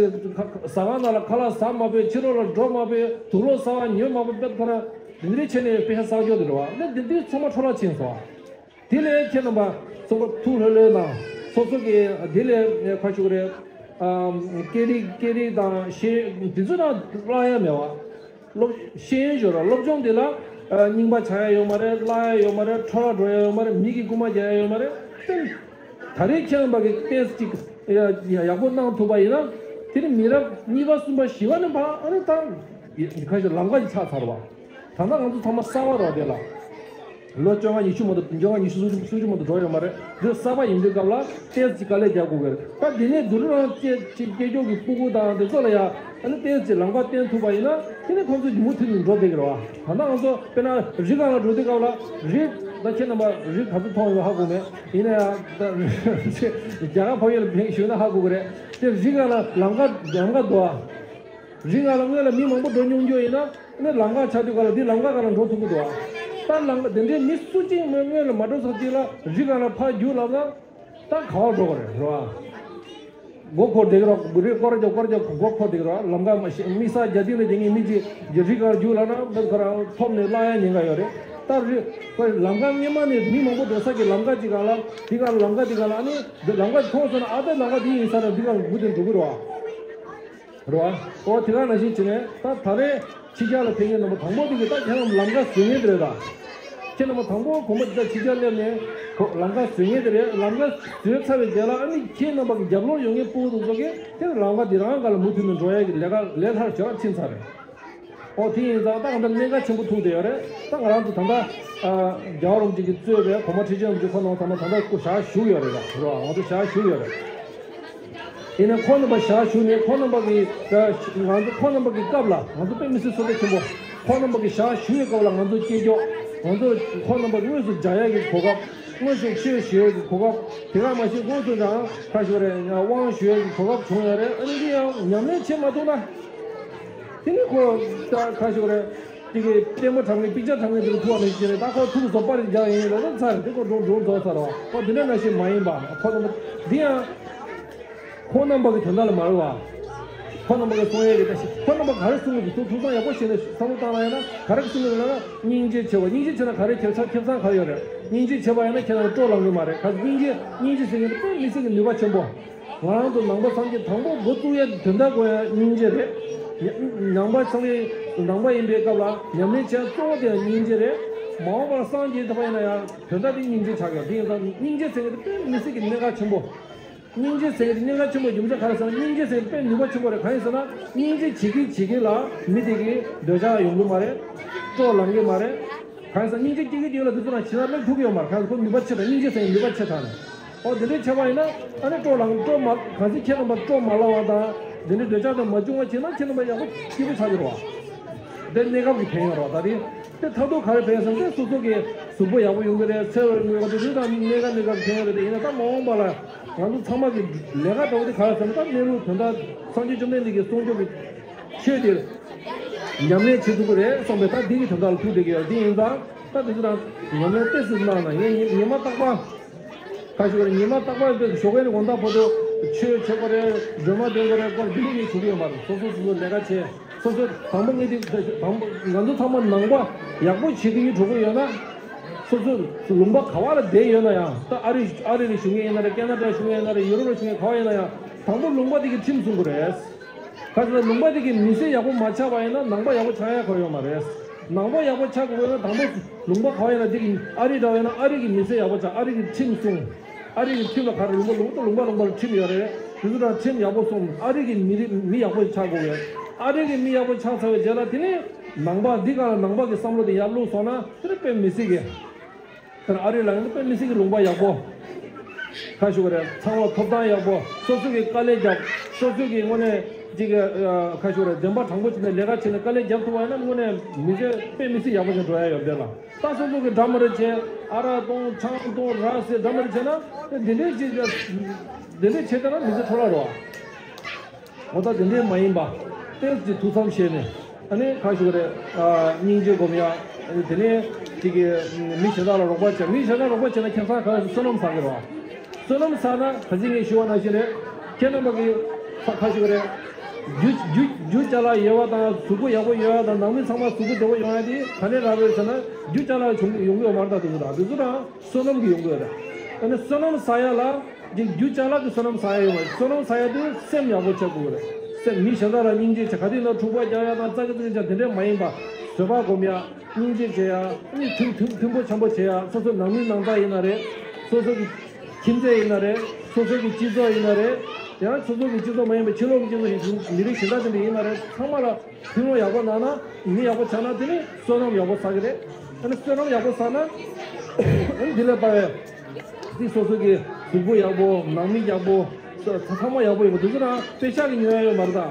ཟ་ཁང་ནང་ལ་ཁ་ལག་ཟ་མ་ཕོད། ཕྱི་ལོགས་ལ་འགྲོ་མ་ཕོད། དུག་ལོག་ཟ་བ་ཉོ་མ་ཕོད། དཔེ་ཁ་ར་འདི་འདྲའི་བྱས་ནས་པེ་ཤག་བསགས་རྒྱུ་དེ་རེད་བ། ད་འདི་འདི་ཚང་མ་འཕྲོ་བརླག་ཕྱིན་སོང་བ། དེ་ལས་ཁྱེད་རྣམ་པ་ཚང་མ་ཐུགས་ལྷོད་ལྷོད་དང་སོ་སོ་གི་དེ་ལས་ཁ་ཤུགས་རེད། སྐད་རིགས་སྐད་རིགས་དང་ཤེས་འདི་ཚོ་དང་བརླག་ཡ་མེད་བ། སློབ་ཤེས་ཡོན་ཞོར་ར་སློབ་སྦྱོང་དེ་ལ་རྙིང་པ་ཆགས་ཡ་ཡོད་མ་རེད། བརླག་ཡ་ཡོད་མ་རེད། འཕྲོ་བརླག་འགྲོ་ཡ་ཡོད་མ་རེད། མི་གི་རྐུ་མ་རྒྱག་ཡ་ཡོད་མ་རེད། ད་རེས་ཁྱེད་རྣམ་པ་གི་ཏོག་ཙམ་ཅིག་ཡག་པོ་གནང་ཐུབ་པ་ཡིན་ན། དེ་ནི་མི་རབས་གཉིས་པ་གསུམ་པ་བཞི་པ་ནས་ཕར་ཨ་ནི་ད་ཁ་ཤས་ལམ་ཁ་ཅིག་ཆགས་ཚར་བ། ད་ལྟ་ང་ཚོ་ཚང་མ་གསར་པ་རེད་དེ་ལ། ལོ་བཅོ་ལྔ་ཉི་ཤུ་མ་གཏོགས། བཅོ་ལྔ་ཉི་ཤུ་སུམ་ཅུ་སུམ་ཅུ་མ་གཏོགས་འགྲོ་ཡོད་མ་རེད། འདི་གསར་པ་ཡིན་དུས་སྐབས་ལ་ཏོག་ཙམ་ཅིག་དཀའ་ལས་རྒྱག་དགོས་ཀྱི་རེད། ད་འདི་ནས་དུ་རུ་རང་སྐྱེ་ཅིག་སྐྱེ་སྐྱོ་གི་སྤུ་གུ་དང་དེ་ཚོ་ལ་ཡ་ཨ་ནི་ཏོག་ཙམ་ཅིག་ལམ་ཁ་བསྟན་ཐུབ་པ་ཡིན་ན། དེ་ནས་ཁོང་ཚོ་མུ་མཐུད་ནས་འགྲོ་བསྡད་ཀྱི་རེད་བ། ད་ལྟ་ང་ཚོ་དཔེར་ན་རི་སྒང་ལ་འགྲོ་དུས་སྐབས་ལ། རི་ད་ཁྱེད་རྣམ་པ་རི་ག་ཚོད་མཐོང་ཡོད་ཧ་གོ་མེད། ཡིན་ན་ཡང་ད་རྒྱ་གར་ཕ་ཡུལ་ལ་ཕེབས་ཞུས་ན་ཧ་གོ་གི་རེད། དེ་རི་སྒང་ལ་ལམ་ཁ་ལམ་ཁ་འདུག་ཨ། རི་སྒང་ལ་སྔོན་ལ་མི་མང་པོ་འགྲོ་མྱོང་རྒྱུ་ཡིན་ན། ནི་ལམ་ཁ་ཆགས་དུས་སྒང་ལ་འདི་ལམ་ཁ་སྒང་ལ་འགྲོ་ཐུབ་ཀྱི་འདུག་ཨ། ད་ལམ་ཁ་དེ་འདྲའི་མི་སུ་གཅིག་མོས་སྔོན་ལ་མ་འགྲོ་ས་ཅིག་ལ་རི་སྒང་ལ་ཕར་རྒྱུགས་ལབ་ན། ད་ག་པར་འགྲོ་གི་རེད། རེད་བ། མགོ་འཁོར་བསྡད་ཀྱི་རེད། རི་སྐོར་རྒྱབ་སྐོར་རྒྱབ་མགོ་འཁོར་བསྡད་ཀྱི་རེད་བ། ལམ་ཁ་མ་ཤེས། དམིགས་བསལ་རྒྱ་སྡིངས་ལ་བསྡད་མཁན་མི་གཅིག་གིས་རི་སྒང་རྒྱུགས་ལབ་ན། མི་ཁོ་རང་ཐོབ་ནས་བརླག་ཡ་ཉེན་ཁ་ཡོད་རེད། ད་རི་ཁོ་ལམ་ཁ་སྔོན་མ་ནས་མི་མང་པོ་འགྲོ་ས་གི་ལམ་ཁ་ཅིག་སྒང་ལ། འདི་སྒང་ལམ་ཁ་འདི་སྒང་ལ་ཨ་ནི་འདི་ལམ་ཁ་མཐོང་སོང་ན། ཨ་ད་ལམ་ཁ་འདི་ཡིན་ས་རེད། འདི་སྒང་ལ་སྒུག་སྟེ་འགྲོ་གི་རེད་བ། རེད་བ། ཨོ་དེ་ག་ནང་བཞིན་བྱས་ནས་ད་ད་རེས་ཕྱི་རྒྱལ་ལ་ཕེབས་མཁན་རྣམ་པ་དང་པོ་དེ་གི་ད་ཁྱེད་རང་ལམ་ཁ་བཟོ་མཁན་དེ་རེད་ད། ཁྱེད་རྣམ་པ་དང་པོ་གོམ་པ་དེ་ད་ཕྱི་རྒྱལ་སླེབས་ནས་གོ་ལམ་ཁ་བཟོ་མཁན་དེ་རེད། ལམ་ཁ་བཟོས་ཚར་བའི་རྗེས་ལ་ཨ་ནི་ཁྱེད་རྣམ་པ་གི་རྒྱབ་ལོགས་ཡོད་མཁན་སྤུ་གུ་དེ་ཚོ་གིས་དེ་ལམ་ཁ་དེ་རང་སྒང་ལ་མུ་མཐུད་ནས་འགྲོ་ཡ་གི་ལས་ཀ་ལས་སླ་ཞེ་དྲག་ཕྱིན་ཚར་རེད། ཨོ་དེ་ཡིན་ཙང་ད་གང་ལྟར་གནད་འགག་ཆེན་པོ་ཐུག་བསྡད་ཡོད་རེད། ད་ང་རང་ཚོ་ད་ལྟ་ཨ་རྒྱལ་བ་རིན་པོ་ཆེ་གིས་གཙོས་པའི་གོང་མ་ཁྲི་ཆེན་རིན་པོ་ཆེ་ཁོང་རྣམ་པ་ད་ལྟ་ད་ལྟ་སྐུ་ཞབས་ཞུ་ཡོད་རེད་ལ། རེད་བ། ང་ཚོ་ཞབས་ཞུ་ཡོད་རེད། ཡིན་ནའི་ཁོང་རྣམ་པ་ཞབས་ཞུ་ནས་ཁོང་རྣམ་པ་གི་ང་ཚོ་ཁོང་རྣམ་པ་གི་སྐབས་ལ་ང་ཚོ་དཔེ་མི་སྲིད་བསོད་བདེ་ཆེན་པོ། ཁོང་རྣམ་པ་གི་ཞབས་ཞུ་བའི་སྐབས་ལ་ང་ཚོ་སྐྱེས་སྐྱོ། ང་ཚོ་ཁོང་རྣམ་པ་དངོས་སུ་མཇལ་ཡ་གི་གོ་སྐབས། དངོས་སུ་ཆོས་ཞུ་ཡ་གི་གོ་སྐབས། དེ་ག་མ་ཤེས་དངོས་སུ་རང་ཁ་ཤོར་རེ་དབང་ཞུ་ཡ་གི་གོ་སྐབས་བྱུང་ཡོད་རེད། ཨ་ནི་འདི་ཡང་ཉམས་ལེན་བྱེད་མ་ཐུབ་ན། དེ་ནི་ཁོ་ད་ཁ་ཤོར་རེ། དེ་གི་ལྟད་མོ་འཁྲབ་མཁན་པིག་ཅར་འཁྲབ་མཁན་དེ་ལ་ཐུག་པ་ནང་བཞིན་རེད། ད་ཁོ་ཐུག་སོ་པར་རྒྱག་ཡིན་ལ་ད་ཚར་དེ་ཁོ་འགྲོ་འགྲོ་རྫོགས་ཚར་བ། ཁོ་འདི་འདྲ་ནང་བཞིན་མ་ཡིན་པ་ཁོ་ཚོ་འདི་ཡང་ཁོང་རྣམ་པ་གི་དོན་དག་ལ་མ་རེད་བ། ཁོང་རྣམ་པ་གི་གསུང་ཡས་ཀྱི་ད་ཤི་ཁོང་རྣམ་པ་ག་རེ་གསུང་གི་འདུག་ཐུགས་ཐུགས་བསམ་ཡག་པོ་བྱས་ནས་བསམ་བློ་བཏང་ན་ཡང་ན་ག་རེ་གསུང་གི་འདུག་ལབ་ན། སྙིང་རྗེ་ཆེ་བ། སྙིང་རྗེ་ཆེ་ན་ག་རེ་ཁེ་ཆ་ཁེ་བཟང་ག་རེ་ཡོད་རེད། སྙིང་རྗེ་ཆེ་བ་ཡིན་ན་ཁྱེད་རང་སྤྲོ་ལངས་གི་མ་རེད། ག་སྙིང་རྗེ་སྙིང་རྗེ་ཟེར་མཁན་དེ་དཔེ་མི་སྲིད་ཀྱི་ནུས་པ་ཆེན་པོ། ང་རང་ཚོ་ནང་པ་སངས་རྒྱས་དང་པོ་འགོ་བཙུགས་ཡས་དོན་དག་དགོས་ཡ་སྙིང་རྗེ་རེད། ནང་པ་སངས་རྒྱས་ནང་པ་ཡིན་པའི་སྐབས་ལ་ཉམས་ལེན་བྱེད་ཡ་གཙོ་བོ་དེ་ཡང་སྙིང་རྗེ་རེད། མ་འོངས་པར་སངས་རྒྱས་ཐོབ་པ་ཡིན་ན་ཡང་དོན་དག་དེ་སྙིང་རྗེ་ཆགས་ཡོད། དེ་ཡིན་ཙང་སྙིང་རྗེ་ཟེར་མཁན་དེ་དཔེ་མི་སྲིད་ཀྱི་གནད་འགག་ཆེན་པོ། སྙིང་རྗེ་ཟེར་གྱི་གནད་འགག་ཆེན་པོ་རྒྱུ་མཚན་ག་རེ་ཟེར་ན། སྙིང་རྗེ་ཟེར་གྱི་དཔེ་ནུས་པ་ཆེན་པོ་རེད། གང་ཡིན་ཟེར་ན་སྙིང་རྗེ་བྱེད་ཀྱི་བྱེད་ཀྱི་ལ་མི་དེ་གི་འདོད་ཆགས་ཡོང་གི་མ་རེད། སྤྲོ་ལངས་གི་མ་རེད། གང་ཡིན་ཟེར་ན་སྙིང་རྗེ་སྐྱེ་གི་དུས་ལ་དེ་ཚོ་དང་ཕྱི་ནང་སླེབས་ཐུབ་ཀྱི་ཡོད་མ་རེད། གང་ཡིན་ཟེར་ཁོ་ནུས་པ་ཆེ་དང་སྙིང་རྗེ་ཟེར་གྱི་ནུས་པ་ཆེ་དང་ནི། ཨོ་དེ་འདྲའི་ཆེ་བ་ཡིན་ན་ཨ་ནི་སྤྲོ་ལངས་སྤྲོ་མ་གང་ཟེར་ཁྱེད་རྣམ་པ་སྤྲོ་མ་ལངས་བ་དང་དེ་འདྲའི་འདོད་ཆགས་དང་མ་བྱུང་བ་བྱས་ན་ཁྱེད་རྣམ་པ་ཡག་པོ་སྐྱིད་པོ་ཆགས་ཀྱི་རེད་བ། དེ་གནས་སྐབས་ཀྱི་ཕན་ཡོན་རེད་བ། ད་རེད། དེ་མཐར་ཐུག་ག་རེ་ཕན་ཟེར་ན་སོ་སོ་གི་གཟུགས་པོ་ཡག་པོ་ཡོང་གི་རེད། ཚེ་བར་ཡོང་གི་རེད། དེ་དང་གནས་སྐབས་གནས་སྐབས་ཕན་ཡོན་རེད། དེ་ཡིན་ན་ད་མ་འོངས་པ་ལ་ང་ཚོ་ཚང་མ་གི་ལས་ཀ་འདྲ་བོ་དེ་ག་རེ་ཟེར་ན། ད་གནས་ལུགས་དོན་དག་སངས་རྒྱས་བཅོམ་ལྡན་འདས་ཀྱི་གསུང་ཆོས་ཀྱི་ཆོས་དེ་ཉམས་ལེན་བྱེད་ཐུབ་ཀྱི་རེད་བསམ་པའི་ད་འདི་གི་དོན་དག་ལ་ཐུག་བསྡད་ཀྱི་ཡོད། དེ་ཡིན་ཙང་ད་དེ་ཚོ་དང་ཉམས་ལེན་ཏོག་ཙམ་གནང་ན། ངས་ཉི་ཉི་མ་རྟག་པར་ཁ་ཤོར་རེ་ཉི་མ་རྟག་པར་དེ་ཞོགས་ཀའི་དགོང་དག་བར་དུ་ཆོས་བྱེད་དགོས་རེད། སྒྲོལ་མ་འདོན་དགོས་རེད། སྐོར་འདི་ནས་བྱུང་གི་ཡོད་མ་རེད། སོ་སོ་སོ་སོ་ལས་ཀ་བྱེད། སོ་སོ་དང་པོ་ངས་དེ་དང་པོ་ང་ཚོ་ཚང་མ་ནང་པ་ཡག་པོ་བྱེད་ཀྱི་ཡོད་འགྲོ་གི་ཡོད་ན། སོ་སོ་ལུང་པ་ག་བ་ལ་བསྡད་ཡོད་ན་ཡང་། ད་ཨ་རི་ཨ་རི་ལ་བཞུགས་མཁན་ཡིན་ན་རེད། ཀེ་ན་ཌ་ལ་བཞུགས་མཁན་ཡིན་ན་རེད། ཡུ་རོབ་ལ་བཞུགས་མཁན་ག་བ་ཡིན་ན་ཡང་། དང་པོ་ལུང་པ་དེ་གི་ཁྲིམས་སྲུང་དགོས་རེད། ག་ཚོད་ལུང་པ་དེ་གི་མི་སེར་ཡག་པོ་མ་ཆགས་པ་ཡིན་ན་ནང་པ་ཡག་པོ་ཆགས་ཡ་ག་ཡོད་མ་རེད། ནང་པ་ཡག་པོ་ཆགས་དགོས་ན་དང་པོ་ལུང་པ་ག་བ་ཡིན་ན། དེ་གི་ཨ་རི་འདྲ་བ་ཡིན་ན་ཨ་རི་གི་མི་སེར་ཡག་པོ་ཆགས། ཨ་རི་གི་ཁྲིམས་སྲུང་། ཨ་རི་གི་ཁྲིམས་ལ་ག་རེ་ལུང་པ་ལུང་པ་ལུང་པ་ལུང་པ་ལ་ཁྲིམས་ཡོད་རེད། དེ་ཚོ་དང་ཁྲིམས་ཡག་པོ་སྲུང་། ཨ་རི་གི་མི་རིགས་མི་ཡག་པོ་ཆགས་དགོས་རེད། ཨ་རི་གི་མི་ཡག་པོ་ཆགས་ཚར་བའི་རྗེས་ལ་དེ་ནས་ནང་པ་འདི་ག་ལ་ནང་པ་གི་བསམ་བློ་དེ་ཡར་བླུགས་སོང་ན་དེ་ནས་དཔེ་མི་སྲིད་གི། དེར་ཨ་རི་ལ་ཡང་དཔེ་མི་སྲིད་ཀྱི་ལུང་པ་ཡག་པོ། ཁ་ཞུ་གི་རེད། ཚང་མ་ཐོབ་ཐང་ཡག་པོ། སོ་སོ་གི་དཀའ་ལས་རྒྱབ། སོ་སོ་གི་དངོས་གནས་ཅིག་གི་ཁ་ཞུ་གི་རེད། བདེན་པ་དྲང་པོ་བྱས་ནས་ལས་ཀ་བྱས་ནས་དཀའ་ལས་རྒྱབ་ཐུབ་པ་ཡིན་ན་དངོས་གནས་མི་ཚེ་དཔེ་མི་སྲིད་ཡག་པོ་ཞིག་འགྲོ་ཡ་ཡོད་འདི་ལ། ད་སོ་སོ་གི་འདྲ་མི་འདྲ་བྱས། ཨ་རག་གཏོང་ཆང་གཏོང་རག་ཟེར་འདྲ་མི་འདྲ་བྱས་ན་འདི་འདྲས་ཅིག་འདི་འདྲས་བྱས་བསྡད་ན་མི་ཚེ་འཕྲོ་བརླག་འགྲོ་བ། འོ་ད་དེ་འདྲས་མ་ཡིན་པ། ཏོག་ཙམ་ཐུགས་བསམ་བཞེས་ནས། ཨ་ནི་ཁ་ཞུ་གི་རེད། ཨ་སྙིང་རྗེ་སྒོམ་ཡ། དེ་ནས་ཅིག་གི་མི་གཞན་དག་ལ་རོགས་པ་བྱ། མི་གཞན་དག་རོགས་པ་བྱས་ན་ཁྱེད་ཚང་ག་བསོད་ནམས་བསགས་གི་རེད་བ། བསོད་ནམས་བསགས་ན་ག་ཚིག་ངས་ཞུ་བ་ནང་བཞིན་རེད། ཁྱེད་རྣམ་པ་གི་ཁ་ཁ་ཞུ་གི་རེད། རྒྱུ་རྒྱུ་རྒྱུ་ཅ་ལག་ཡོད་པ་དང་གཟུགས་པོ་ཡག་པོ་ཡོད་པ་དང་ནང་མི་ཚང་མ་གཟུགས་པོ་བདེ་པོ་ཡོང་ཡ་དེ་ག་ནས་རག་རེད་ཟེར་ན་རྒྱུ་ཅ་ལག་བྱུང་ཡོང་གི་ཡོད་མ་རེད། ད་དེ་ཚོ་དང་དེ་ཚོ་དང་བསོད་ནམས་ཀྱིས་ཡོང་གི་ཡོད་རེད། ཨ་ནི་བསོད་ནམས་བསགས་ཡ་ལ། འདི་རྒྱུ་ཅ་ལག་གི་བསོད་ནམས་བསགས་ཡ་ཡོད་མ་རེད། བསོད་ནམས་བསགས་ཡ་དེ་སེམས་ཡག་པོ་ཆགས་དགོས་རེད། མི་གཞན་དག་ལ་སྙིང་རྗེ་བྱེད། ག་དུས་ན་འཁྲུག་པ་རྒྱག་ཡ་དང་ཙག་གི་ཙིག་ཅང་དེ་འདྲས་མ་ཡིན་པ། བཟོད་པ་སྒོམ་ཡ། སྙིང་རྗེ་བྱེད་ཡ། ཨ་ནི་མཐུན་མཐུན་མཐུན་པོ་འཆམ་པོ་བྱེད་ཡ། སོ་སོ་ནང་མི་ནང་ཚ་ཡིན་ན་རེད། སོ་སོ་གི་ཁྱིམ་མཚེས་ཡིན་ན་རེད། སོ་སོ་གི་སྤྱི་ཚོགས་ཡིན་ན་རེད། ཡང་སོ་སོ་གི་སྤྱི་ཚོགས་མ་ཡིན་པའི་ཕྱི་ལོགས་ཀྱི་སྤྱི་ཚོགས་ཡིན། མི་རིགས་གཞན་དག་དེ་འདྲ་ཡིན་ན་རེད། ཚང་མ་ལ་མཐུན་སྒྲིལ་ཡག་པོ་གནང་ན། མི་ཡག་པོ་ཆགས་ན། དེ་ནི་བསོད་ནམས་ཡག་པོ་བསགས་ཀྱི་རེད། ཨ་ནི་བསོད་ནམས་ཡག་པོ་བསགས་ན། ཨ་ནི་འདི་ལས་ལྟ་བའི་དེ་སོ་སོ་གི་གཟུགས་པོ་ཡག་པོ། ནང་མི་ཡག་པོ། ཚ་ཚང་མ་ཡག་པོ་ཡོད་པ་དེ་ཚོ་རང་པེ་ཤག་གིས་ཉོ་ཡ་ཡོད་མ་རེད་ད།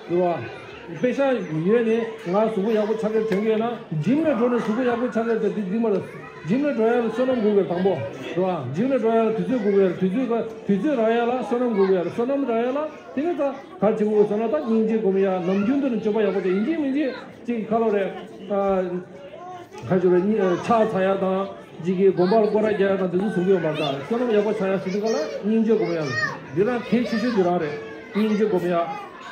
རེད་བ། པེ་ཤག་ཉོས་ནས་ང་གཟུགས་པོ་ཡག་པོ་ཆགས་ཀྱི་དྲན་གྱི་ཡོད་ན། འཇིམ་ལ་འགྲོ་ནས་གཟུགས་པོ་ཡག་པོ་ཆགས་ཀྱི་དེ་འགྲིག་མ་རེད། འཇིམ་ལ་འགྲོ་ཡ་ལ་བསོད་ནམས་དགོས་ཀྱི་རེད། དང་པོ་རེད་བ། འཇིམ་ལ་འགྲོ་ཡ་ལ་དུས་ཚོད་དགོས་ཀྱི་རེད། དུས་ཚོད་ག་དུས་ཚོད་རག་ཡ་ལ་བསོད་ནམས་དགོས་ཀྱི་རེད། བསོད་ནམས་རག་ཡ་ལ་དེ་ནི་ད་ག་རེ་བྱེད་དགོས་ཟེར་ན། ད་སྙིང་རྗེ་སྒོམ་ཡ། ནམ་རྒྱུན་དུ་ནི་སྤྱོད་པ་ཡག་པོ་བྱེད། ཡིན་གཅིག་མིན་གཅིག་ཅིག་ག་ལབ་རེད། ཨ། ག་ཅི་རེད། ཕྱག་འཚལ་ཡ་དང་། ཅིག་གི་དགོན་པར་སྐོར་ར་རྒྱག་ཡ་དང་དེ་ཚོ་གསུང་གི་ཡོད་མ་རེད། བསོད་ནམས་ཡག་པོ་ཆགས་ཡ་ཟེར་དུས་ག་ལ་སྙིང་རྗེ་སྒོམ་ཡ། འདི་རང་གལ་ཆེ་ཤོས་འདི་རང་རེད། སྙིང་རྗེ་སྒོམ་ཡ།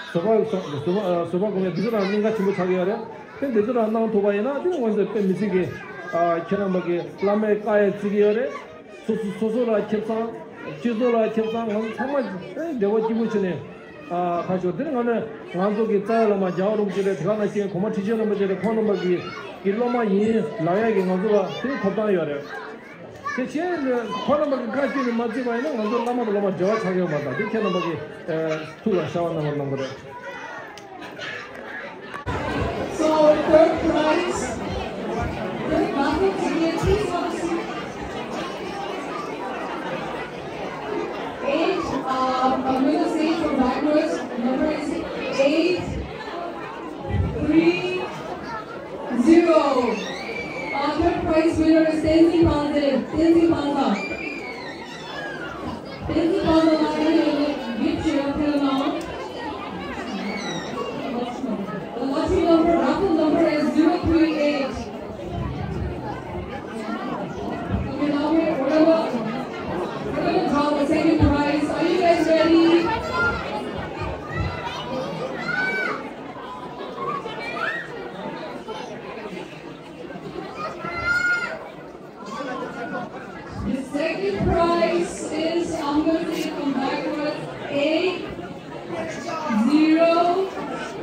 བཟོད་པ་བཟོད་པ་བཟོད་པ་སྒོམ་ཡ། འདི་ཚོ་རང་གནད་འགག་ཆེན་པོ་ཆགས་ཀྱི་ཡོད་རེད། དེ་འདི་ཚོ་རང་གནང་ཐུབ་པ་ཡིན་ན། དེ་ནི་ང་ཚོ་དཔེ་མི་སྲིད་ཀྱི། ཨ། ཁྱེད་རྣམ་པ་གི་བླ་མའི་བཀའ་ཡང་བརྩི་གི་ཡོད་རེད། སོ་སོ་སོ་སོ་ལ་ཁེ་བཟང་། སྤྱི་ཚོགས་ལ་ཁེ་བཟང་། ང་ཚོ་ཚང་མ་བདེ་བ་སྐྱིད་པོ་བྱས་ནས། ཨ། ཁ་ཤོར། དེ་ནི་ང་ནི་ང་ཚོ་གི་རྩ་བའི་བླ་མ་རྒྱལ་བ་རིན་པོ་ཆེ་རེད། དེ་ག་ནང་བཞིན་གོང་མ་ཁྲི་ཆེན་རིན་པོ་ཆེ་རེད། ཁོང་རྣམ་པ་གི་གི་སློབ་མ་ཡིན་ལབ་ཡ་གི་ང་ཚོ་ལ་དེ་ཐོབ་ཐང་ཡོད་རེད། དེ་བྱས་ནས་ཁོང་རྣམ་པ་གི་བཀའ་བརྒྱུད་ནས་མ་བརྩིས་པ་ཡིན་ན་ང་ཚོ་བླ་མ་དང་སློབ་མ་འབྲེལ་བ་ཆགས་ཀྱི་ཡོད་མ་རེད། དེ་ཁྱེད་རྣམ་པ་གི། ཨ། ཐུགས་ལ་ཤར་བ་གནང་བར་གནང་དགོས་རེད། So, third prize, the Bhagavad Gita, please have a seat. Eight, uh, I'm gonna say it from backwards. Number is eight three zero. Uh, third prize winner is Tenzin Panze. Tenzin Panza. Tenzin Panza, gift share, tell now. The lucky number, raffle number is zero three eight. Okay, now we're, we're gonna, we're gonna draw the second prize. Are you guys ready? The second prize is, I'm going to say it from backwards, eight zero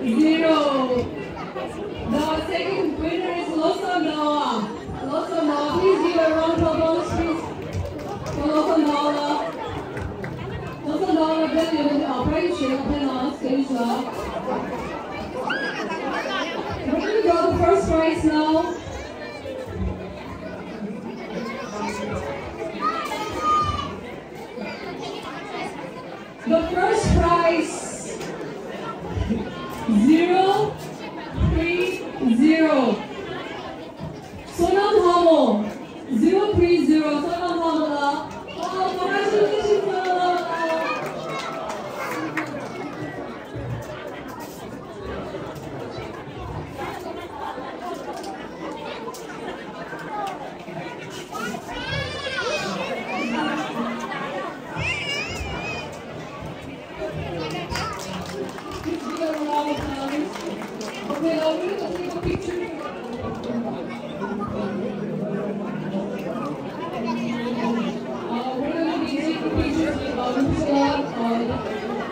zero. The second winner is Losanawa. Losanawa, please give a round of applause, please, for Losanawa. Losanawa, then you will, uh, prize share, then on stage, uh. We're gonna draw the first prize now. The first prize, zero three zero. Sonam Hamo, zero three zero, Sonam Hamo la. Oh, congratulations, Sonam Hamo. Uh, we're gonna be taking pictures with, uh, Mister, uh,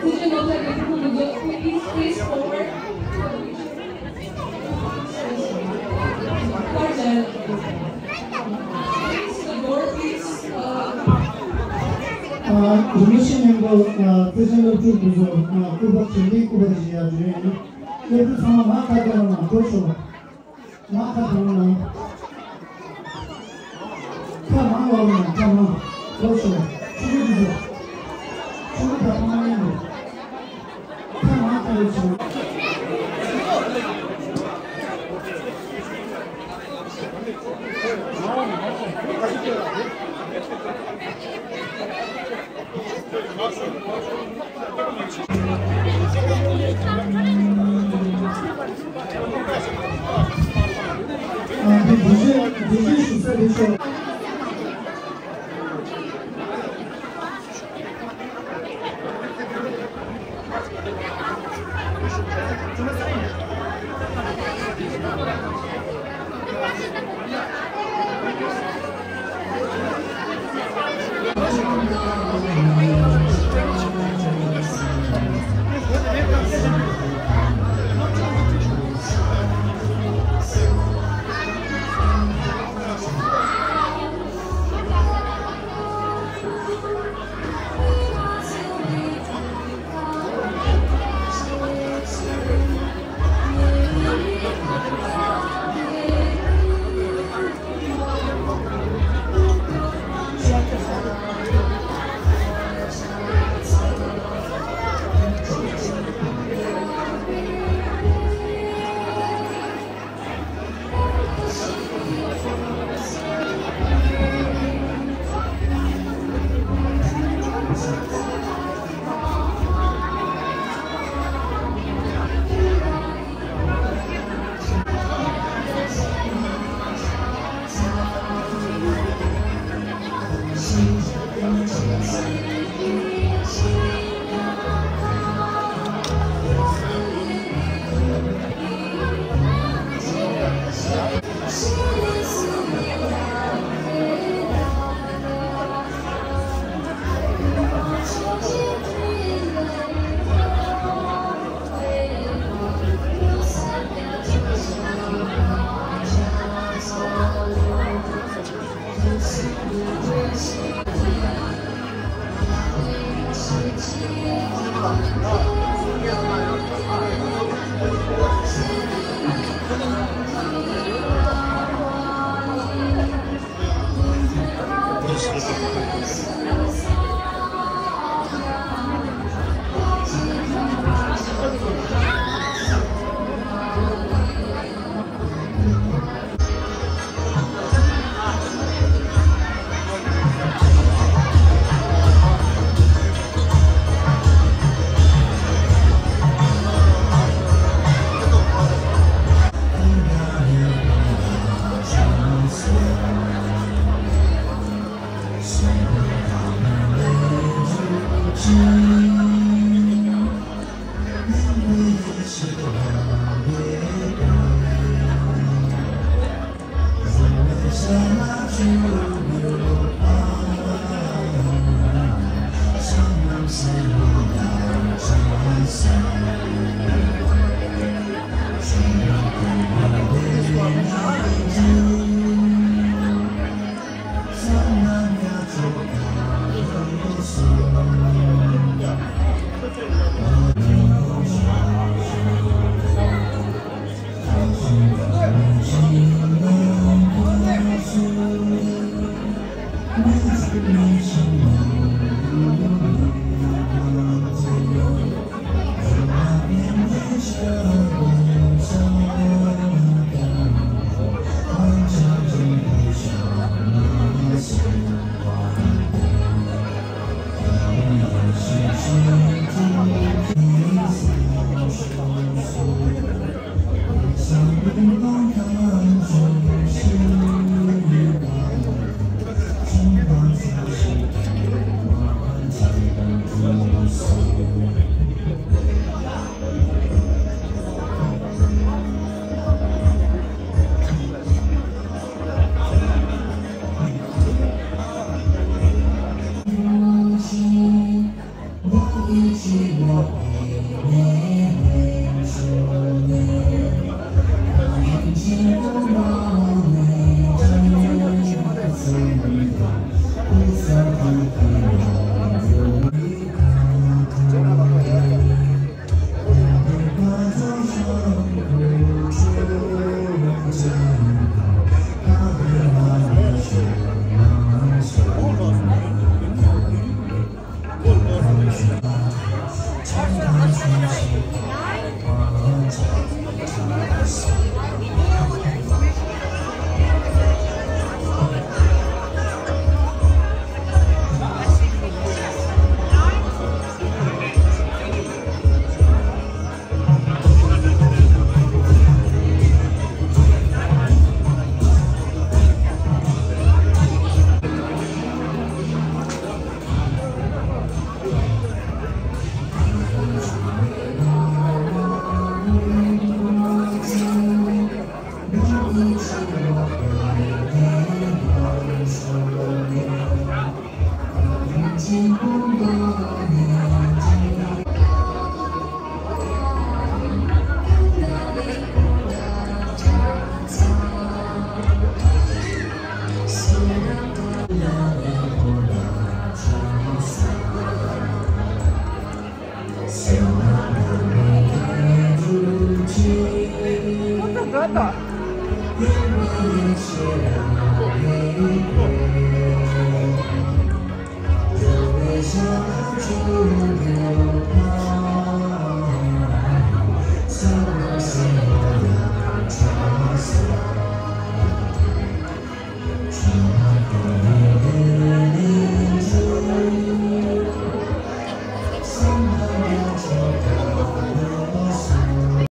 Teacher Nota. If you could just please face forward. Face the door, please. Uh, ཨ། རིན་པོ་ཆེ་མཉམ་དུ། ཨ། བརྩེ་ཆེན་སློབ་ཕྲུག་དེ་ཚོ། ཨ། སྐུ་པར་བྱིན་པའི་སྐུ་པར་བྱིན་ཡག་བྱོན་ཡོད། སློབ་ཕྲུག་ཚང་མ་མར་ཁ་གཏད་རོགས་གནང་། འགྲོ་ཤོག་མར་ཁ་གཏད་རོགས་གནང་། ཁ་མར་ལོག་རོགས་གནང་། ཁ་མར། འགྲོ་ཤོག་ཕྲུ་གུ་དེ་ཚོ། ཕྲུ་གུ་དང་ཕ་མ་མཉམ་དུ། ཁ་མར་གཏད་རོགས་གནང་།